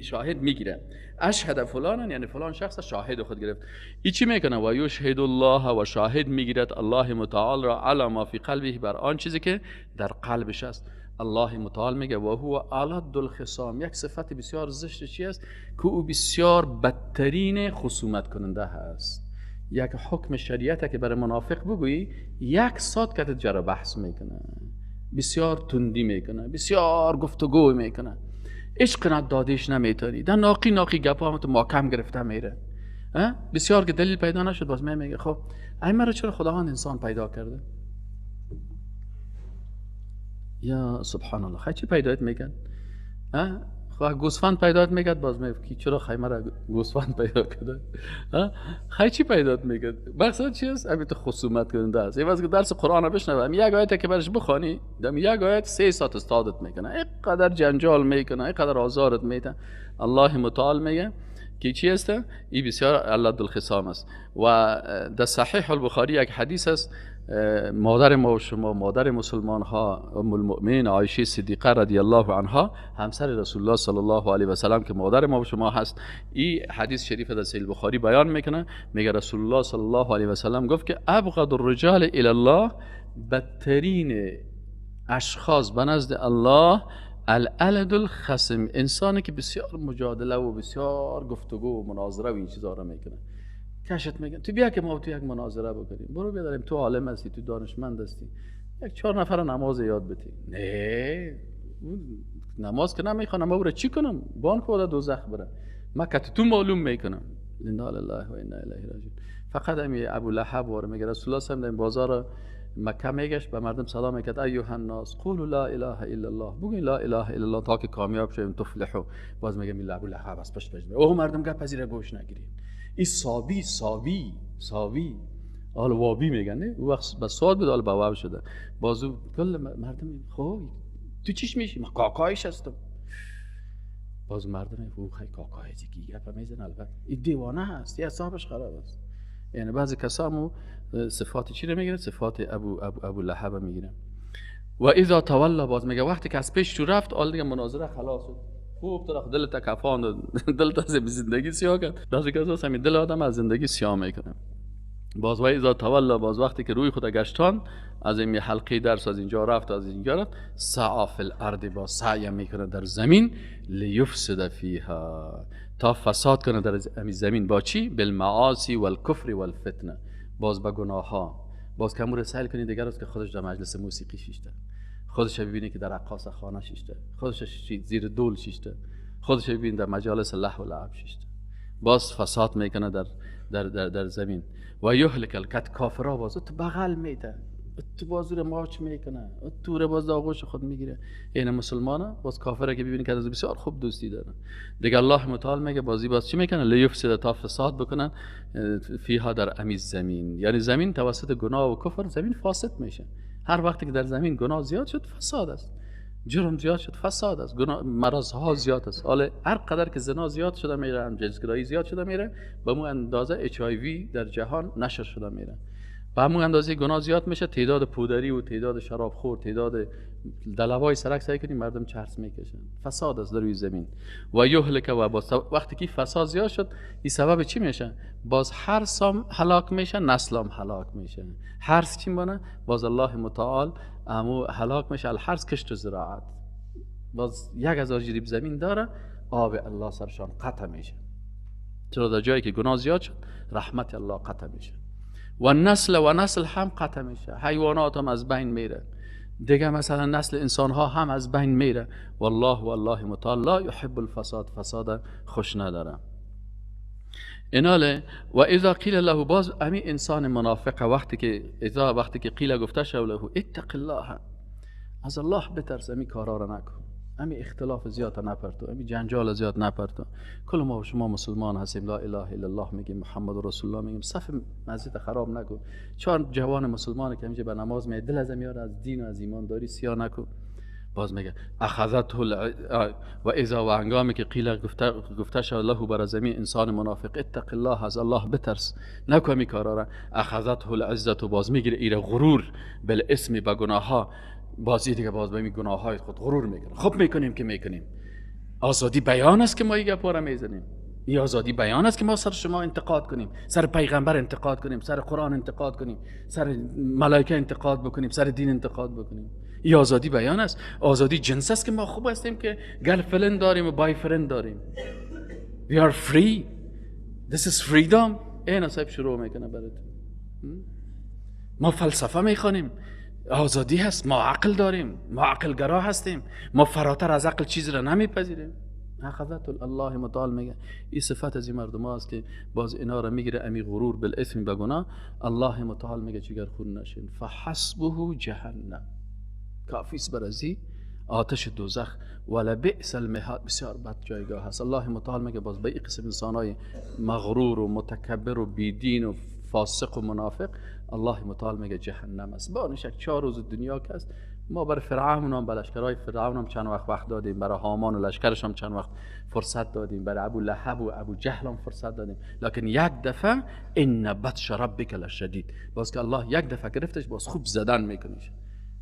شاهد میگیره. اشهد فلان، یعنی فلان شخص شاهد خود گرفت. ای چی میکنه؟ و یشهد الله، و شاهد میگیرد الله متعال را، علی ما فی قلبه، بر آن چیزی که در قلبش است. الله متعال میگه و هو الد الخصام، یک صفت بسیار زشت چی است؟ که او بسیار بدترین خصومت کننده هست. یک حکم شریعت که برای منافق بگویی یک ساعت که جر بحث میکنه، بسیار تندی میکنه، بسیار گفتگو میکنه، عشق دادش نمیتونی، در ناقی ناقی گپ هم تو ماکم گرفته میره، بسیار که دلیل پیدا نشد باز میگه خب این مرا چرا خداوند انسان پیدا کرده؟ یا سبحان الله، خیلی چی پیدایت میکرد؟ خب گوسفند پیدایت میکرد، باز میگه که چرا خیلی مرا گوسفند پیدا کرده؟ خیلی چی پیدایت میکرد؟ مقصد چی است؟ همین تو خصومت کننده است. یه وقت که درس قرآن بشنوه، یک آیت که برش بخوانی، دم یک آیت 3 ساعت استادت میکنه، اینقدر جنجال میکنه، اینقدر آزارت میده. الله متعال میگه که چی است؟ این بسیار الد الخصام است. و در صحیح البخاری یک حدیث است، مادر ما و شما، مادر مسلمان ها، ام المؤمنین عایشه صدیقه رضی الله عنها، همسر رسول الله صلی الله علیه و سلم که مادر ما و شما هست، این حدیث شریف در صحیح البخاری بیان میکنه. میگه رسول الله صلی الله علیه و سلم گفت که ابغض الرجال الی الله، بدترین اشخاص به نزد الله الالد الخصم، انسانی که بسیار مجادله و بسیار گفتگو و مناظره و این چیزا را میکنه. کشت میگن تو بیا که ما تو یک مناظره بکنیم، برو بیا داریم، تو عالم هستی، تو دانشمند هستی، یک 4 نفر نماز یاد بدی. نه نماز که نمیخوانم، ما برو چی کنم؟ بانک خدا دوزخ بره، ما که تو معلوم میکنم. انا لله و انا الیه راجعون. فقط امی ابو لهب واره میگه رسول الله صلی الله علیه و بازار مکه میگشت، به مردم سلام میکرد، ایها الناس قولوا لا اله الا الله، بگوین لا اله الا الله تا که کامیاب شویم، تفلحوا. باز میگه می ابو لهب از پشت پشت، اوه مردم گپ پذیر گوش نگیرین، این سابی سابی سابی آل وابی میگن، نه او وقت به سواد بود، آل به شده. بازو کل مردم خب تو چیش میشی؟ من کاکایش هستم. باز مردم او خیلی کاکای دیگه گپ میزنه، البته این دیوانه هست، یه حسابش خراب است. یعنی بعضی کسامو صفات چی رو میگیره؟ صفات ابو لهب میگیره. و اذا تولا، باز میگه وقتی که از پیش تو رفت، آل دیگه مناظره خلاص شد، خوب تو دلت کفان، دلت از زندگی سیاه کرد. بعضی کسا همین دل آدم از زندگی سیاه میکنه. باز و اذا تولا، باز وقتی که روی خود گشتان از این حلقه درس از اینجا رفت از اینجا رفت، سعی فی الارض، با سعی میکنه در زمین، لیفسد فیها، تا فساد کنه در زمین. با چی؟ بالمعاصی والکفر والفتنه، باز با گناه ها. باز کمور سیل کنید دیگر است که خودش در مجلس موسیقی شیشته، خودش ببینه که در رقاص خانه شیشته، خودش زیر دول شیشته، خودش ببینه در مجالس لهو و لعب شیشته. باز فساد میکنه در در در, در زمین. و یهلک الکت، کافرا باز تو بغل میده، تو باز رو ماچ میکنه، تو رو باز آغوش خود میگیره. این مسلمانه باز کافره که ببینید که از بسیار خوب دوستی داره دیگه. الله متعال میگه بازی باز چی میکنه؟ لیفسد، تا فساد بکنن، فیها در امیز زمین، یعنی زمین توسط گناه و کفر زمین فاسد میشه. هر وقتی که در زمین گناه زیاد شد فساد است، جرم زیاد شد فساد است، گناه مرض ها زیاد است. حالا هر قدر که زنا زیاد شده میره، هم جنسگرایی زیاد شده میره، به مو اندازه HIV در جهان نشر شده میره. به همون اندازه گناه زیاد میشه، تعداد پودری و تعداد شرابخور، تعداد دلوای سرک سعی کنیم مردم چرس میکشن. فساد است در روی زمین. و یهلک، و باز وقتی که فساد زیاد شد این سبب چی میشه؟ باز حرث هم هلاک میشه، نسل هم هلاک میشه. حرث چی مونه؟ باز الله متعال امو هلاک میشه. الحرث کشت و زراعت، باز 1000 جریب زمین داره، آب الله سرشان قطع میشه. چرا؟ در جایی که گناه زیاد شد رحمت الله قطع میشه و نسل و نسل هم قطع میشه، حیوانات هم از بین میره دیگه، مثلا نسل انسان ها هم از بین میره. والله والله متعال لا یحب الفساد، فساد خوش نداره. ایناله و اذا قیل له، باز امی انسان منافق وقتی که اذا وقتی که قیل گفته شو له اتق الله، از الله بترس، امی کارا را نکن، امی اختلاف زیاد نپرتو، امی جنجال زیاد نپرتو. کل ما و شما مسلمان هستیم، لا اله الا الله میگیم، محمد رسول الله میگیم، صف مسجد خراب نکن. چهار جوان مسلمان که همیشه به نماز میاد دل از میاره، از دین و از ایمان داری سیاه نکن. باز میگه اخذته و اذا، و هنگامی که قیل گفته شد له بر زمین انسان منافق اتق الله، از الله بترس، نکن می کارا را. اخذته العزت، باز میگیره ایره غرور بالاسم، به گناه ها. بازی دیگه باز به می گناه های خود غرور میکنه. خب میکنیم که میکنیم، آزادی بیان است که ما این گپا را میزنیم، این آزادی بیان است که ما سر شما انتقاد کنیم، سر پیغمبر انتقاد کنیم، سر قرآن انتقاد کنیم، سر ملائکه انتقاد بکنیم، سر دین انتقاد بکنیم. این آزادی بیان است. آزادی جنس است که ما خوب هستیم که girlfriend داریم و boyfriend داریم. We are free. This is freedom. این صاحب شروع میکنه برات. ما فلسفه میخوانیم، آزادی هست، ما عقل داریم، ما عقلگرا هستیم، ما فراتر از عقل چیزی را نمیپذیریم. اخذت الله متعال میگه این صفت از این مردم هست که باز اینا را میگیره امی غرور بالاسم به گناه. الله متعال میگه چیگر خون نشین، فحسبه جهنم، کافی است بر ازی آتش دوزخ، ولبئس المهاد، بسیار بد جایگاه هست. الله متعال میگه باز به این قسم انسانای مغرور و متکبر و بیدین و فاسق و منافق الله متعال میگه جهنم است. با نشک 4 روز دنیا که است، ما بر فرعون هم، بر لشکرهای فرعون هم چند وقت وقت دادیم، برای هامان و لشکرش هم چند وقت فرصت دادیم، برای ابو لهب و ابو جهل هم فرصت دادیم، لکن یک دفعه ان بطش ربک لشدید، باز که الله یک دفعه گرفتش باز خوب زدن میکنیش،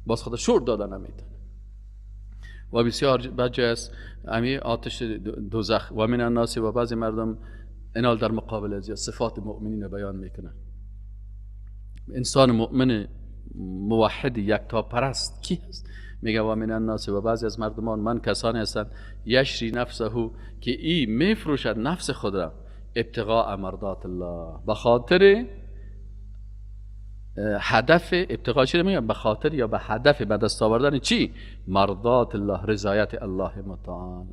باز خدا شور دادن نمیتونه. و بسیار بد است امی آتش دوزخ. و من الناس، و بعضی مردم اینال در مقابل از صفات مؤمنین بیان میکنه. انسان مؤمن موحد یکتا پرست کی هست؟ میگه و من الناس، و بعضی از مردمان من کسانی هستند یشری نفسه، که ای میفروشد نفس خود را ابتغاء مرضات الله، به خاطر هدف. ابتغاء چی میگم؟ به خاطر یا به هدف به دست آوردن چی؟ مرضات الله، رضایت الله متعال.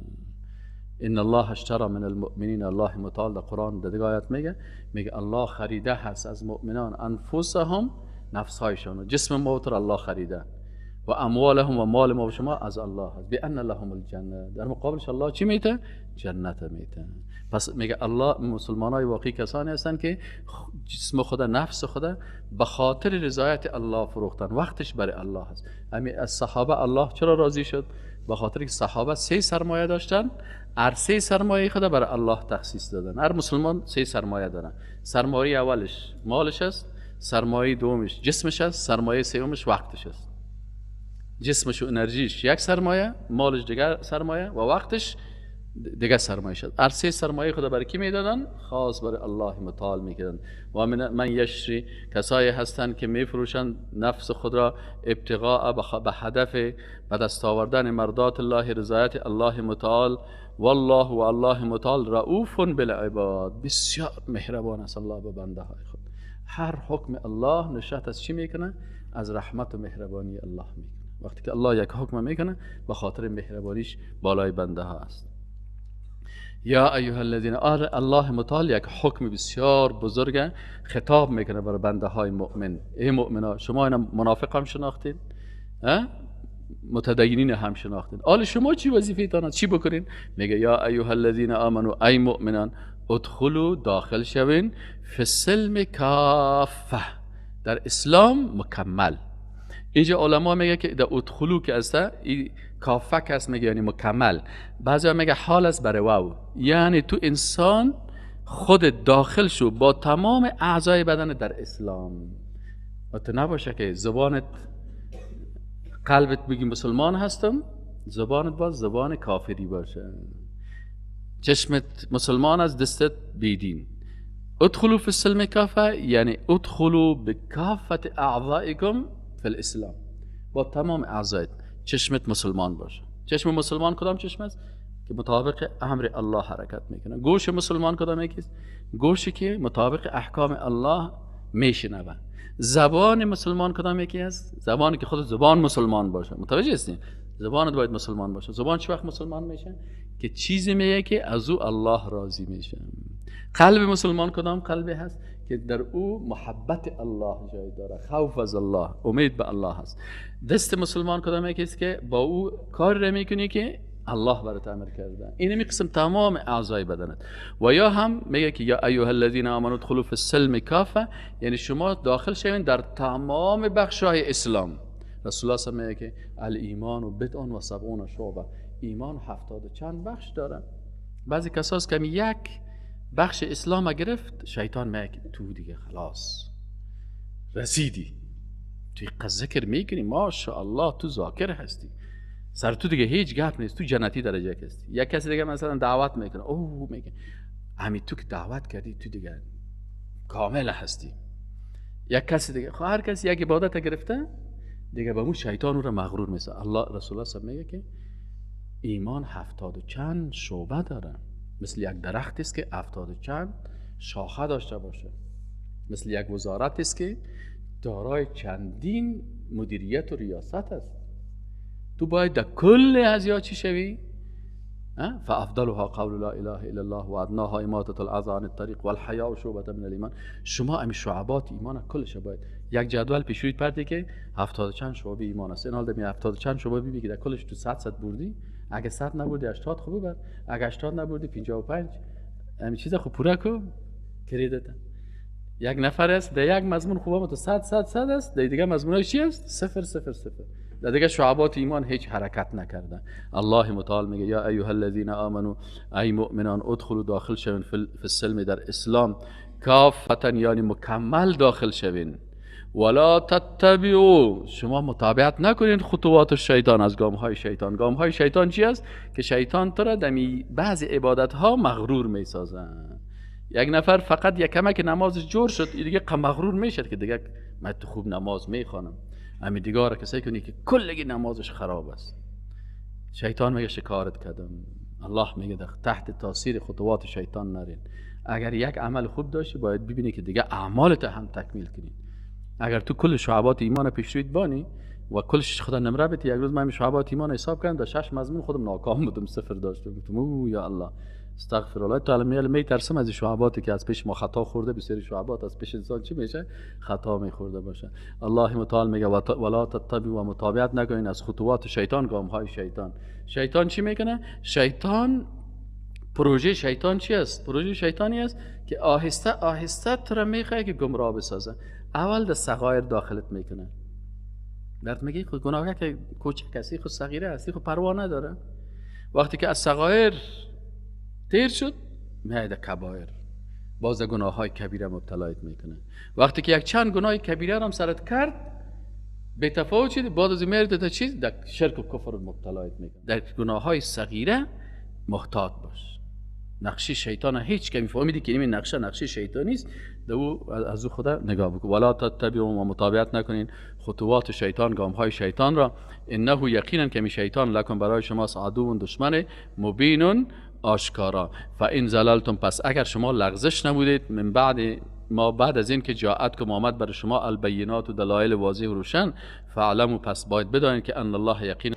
ان الله اشترى من المؤمنین، الله متعال در قرآن در دیگه آیات میگه، میگه الله خریده هست از مؤمنان انفسهم، نفسهایشان، جسم ما را الله خریده، و اموالهم و مال ما و شما از الله هست، بان لهم الجنه، در مقابلش الله چی میته؟ جنت میته. پس میگه الله مسلمانای واقعی کسانی هستند که جسم خود، نفس خود به خاطر رضایت الله فروختن، وقتش برای الله هست. امی از صحابه الله چرا راضی شد؟ به خاطر که صحابه 3 سرمایه داشتن، هر 3 سرمایه خود برای الله تخصیص دادن. هر مسلمان 3 سرمایه دارن. سرمایه اولش مالش است، سرمایه دومش جسمش است، سرمایه سومش وقتش است. جسمش و انرژیش یک سرمایه، مالش دیگر سرمایه، و وقتش دیگه سرمایه شد. هر سه سرمایه خدا برای کی میدادن؟ خاص برای الله متعال میکردن. و من یشری، کسایی هستند که میفروشند نفس خود را ابتغاء، به هدف به دست آوردن مرضات الله، رضایت الله متعال. والله و الله متعال رؤوف بالعباد، بسیار مهربان است الله به بنده های خود. هر حکم الله نشأت از چی میکنه؟ از رحمت و مهربانی الله میکنه. وقتی که الله یک حکم میکنه به خاطر مهربانیش بالای بنده ها است. یا ایها الذین، الله متعال یک حکم بسیار بزرگ خطاب میکنه برای بنده های مؤمن. ای مؤمنا، شما اینا منافق هم شناختین، متدینین هم شناختین، حال شما چی وظیفه تان است؟ چی بکنین؟ میگه یا ایها الذین آمنو، ای مؤمنان، ادخلوا، داخل شوین، فی السلم کافه، در اسلام مکمل. اینجا علما میگه که در ادخلوا که است کافه که است، میگه یعنی مکمل. بعضی میگه حال است برای واو، یعنی تو انسان خود داخل شو با تمام اعضای بدن در اسلام. و تو نباشه که زبانت، قلبت بگی مسلمان هستم، زبانت باز زبان کافری باشه، چشمت مسلمان از دستت بیدین. ادخلوا فی السلم کافه یعنی ادخلوا بکافة اعضائکم فی الاسلام، با تمام اعضایت. چشمت مسلمان باشه. چشم مسلمان کدام چشم است؟ که مطابق امر الله حرکت میکنه. گوش مسلمان کدام یکی است؟ گوشی که مطابق احکام الله میشنوه. زبان مسلمان کدام یکی است؟ زبانی که خود زبان مسلمان باشه. متوجه هستین؟ زبانت باید مسلمان باشه. زبان چه وقت مسلمان میشه؟ که چیزی میگه که از او الله راضی میشه. قلب مسلمان کدام قلبی هست؟ که در او محبت الله جای داره، خوف از الله، امید به الله هست. دست مسلمان کدام یکی است؟ که با او کار را میکنی که الله برات امر کرده. این قسم تمام اعضای بدنت. و یا هم میگه که یا ایها الذین آمنوا ادخلوا فی السلم کافه، یعنی شما داخل شوین در تمام بخش‌های اسلام. رسول الله صلی الله علیه و میگه که الایمان و بضع و سبعون شعبه، ایمان 70 و چند بخش داره. بعضی کساس که یک بخش اسلام گرفت، شیطان میگه تو دیگه خلاص رسیدی، توی ذکر میکنی، ماشاءالله تو ذاکر هستی، سر تو دیگه هیچ گپ نیست، تو جنتی درجه هستی. یک کسی دیگه مثلا دعوت میکنه، اوه میگه همین تو که دعوت کردی تو دیگه کامل هستی. یک کسی دیگه، خب هر کسی یک عبادت گرفته دیگه به مو شیطان او را مغرور میسازه. الله رسول الله صلی میگه که ایمان 70 و چند شعبه داره، مثل یک درخت است که 70 و چند شاخه داشته باشه، مثل یک وزارت است که دارای چندین مدیریت و ریاست است. تو باید در کل از یا چی شوی؟ فافضلها قول لا اله الا الله و ادناها اماطة الاذى عن الطریق والحیاء شعبة من الایمان. شما امی شعبات ایمان کلش باید یک جدول پیش رویت پرتی که 70 چند شعبه ایمان است. این حال دمی 70 چند شعبه ببینی که در کلش تو 100 بردی، اگه 100 نبردی 80 خوب ببر، اگه 80 نبردی 55، همین چیزا خوب پوره کو کریدت. یک نفر است در یک مضمون خوبه تو 100 100 100 است، در دیگه مضمونش چی است؟ 0 0 0. در دیگه شعبات ایمان هیچ حرکت نکرده. الله متعال میگه یا ایها الذین آمنو، ای مؤمنان، ادخلوا، داخل شوین، فی السلم، در اسلام، کافتا یعنی مکمل داخل شوین. ولا تتبعوا، شما متابعت نکنین خطوات شیطان، از گام های شیطان. گام های شیطان چی است؟ که شیطان تو را دمی بعض عبادت ها مغرور میسازه. یک نفر فقط یک کمک نماز جور شد، دیگه مغرور میشد که دیگه من تو خوب نماز میخوانم. امی دیگه را کسی کنی که کلگی نمازش خراب است، شیطان میگه شکارت کردم. الله میگه تحت تاثیر خطوات شیطان نرین. اگر یک عمل خوب داشتی باید ببینی که دیگه اعمالت هم تکمیل کنی. اگر تو کل شعبات ایمان پیش رویت بانی و کلش خدا نمره بتی، یک روز من شعبات ایمان حساب کردم، در 6 مضمون خودم ناکام بودم، 0 داشتم. گفتم او یا الله استغفر الله. تا الان میترسم از شعباتی که از پیش ما خطا خورده. بسیاری شعبات از پیش انسان چی میشه؟ خطا میخورده باشه. الله متعال میگه ولا تتبعوا، و متابعت نکنین از خطوات شیطان، گام های شیطان. شیطان چی میکنه؟ شیطان پروژه شیطان چی است؟ پروژه شیطانی است که آهسته آهسته تو را میخواد که گمراه بسازه. اول در صغایر داخلت میکنه، بعد میگه خود گناه که کوچک هستی، خود صغیره هستی، خود پروا نداره. وقتی که از صغایر تیر شد، میاد کبایر، باز گناه های کبیره مبتلایت میکنه. وقتی که یک چند گناه کبیره هم سرت کرد، به تفاوت چیز بعد از میاد تا چیز در شرک و کفر مبتلایت میکنه. در گناه های صغیره محتاط باش. نقشه شیطان هیچ که میفهمیدی که این نقشه نقشه شیطانی است، دو از او خدا نگاه بکن. ولا تتبعوا و متابعت نکنین خطوات شیطان، گام های شیطان را. انه یقینا که می شیطان لکم برای شماست عدو دشمن مبین آشکارا. فان زللتم، پس اگر شما لغزش نمودید، من بعد ما بعد از این که جاءتکم آمد بر شما البینات و دلایل واضح و روشن، فعلموا پس باید بدانید که ان الله یقینا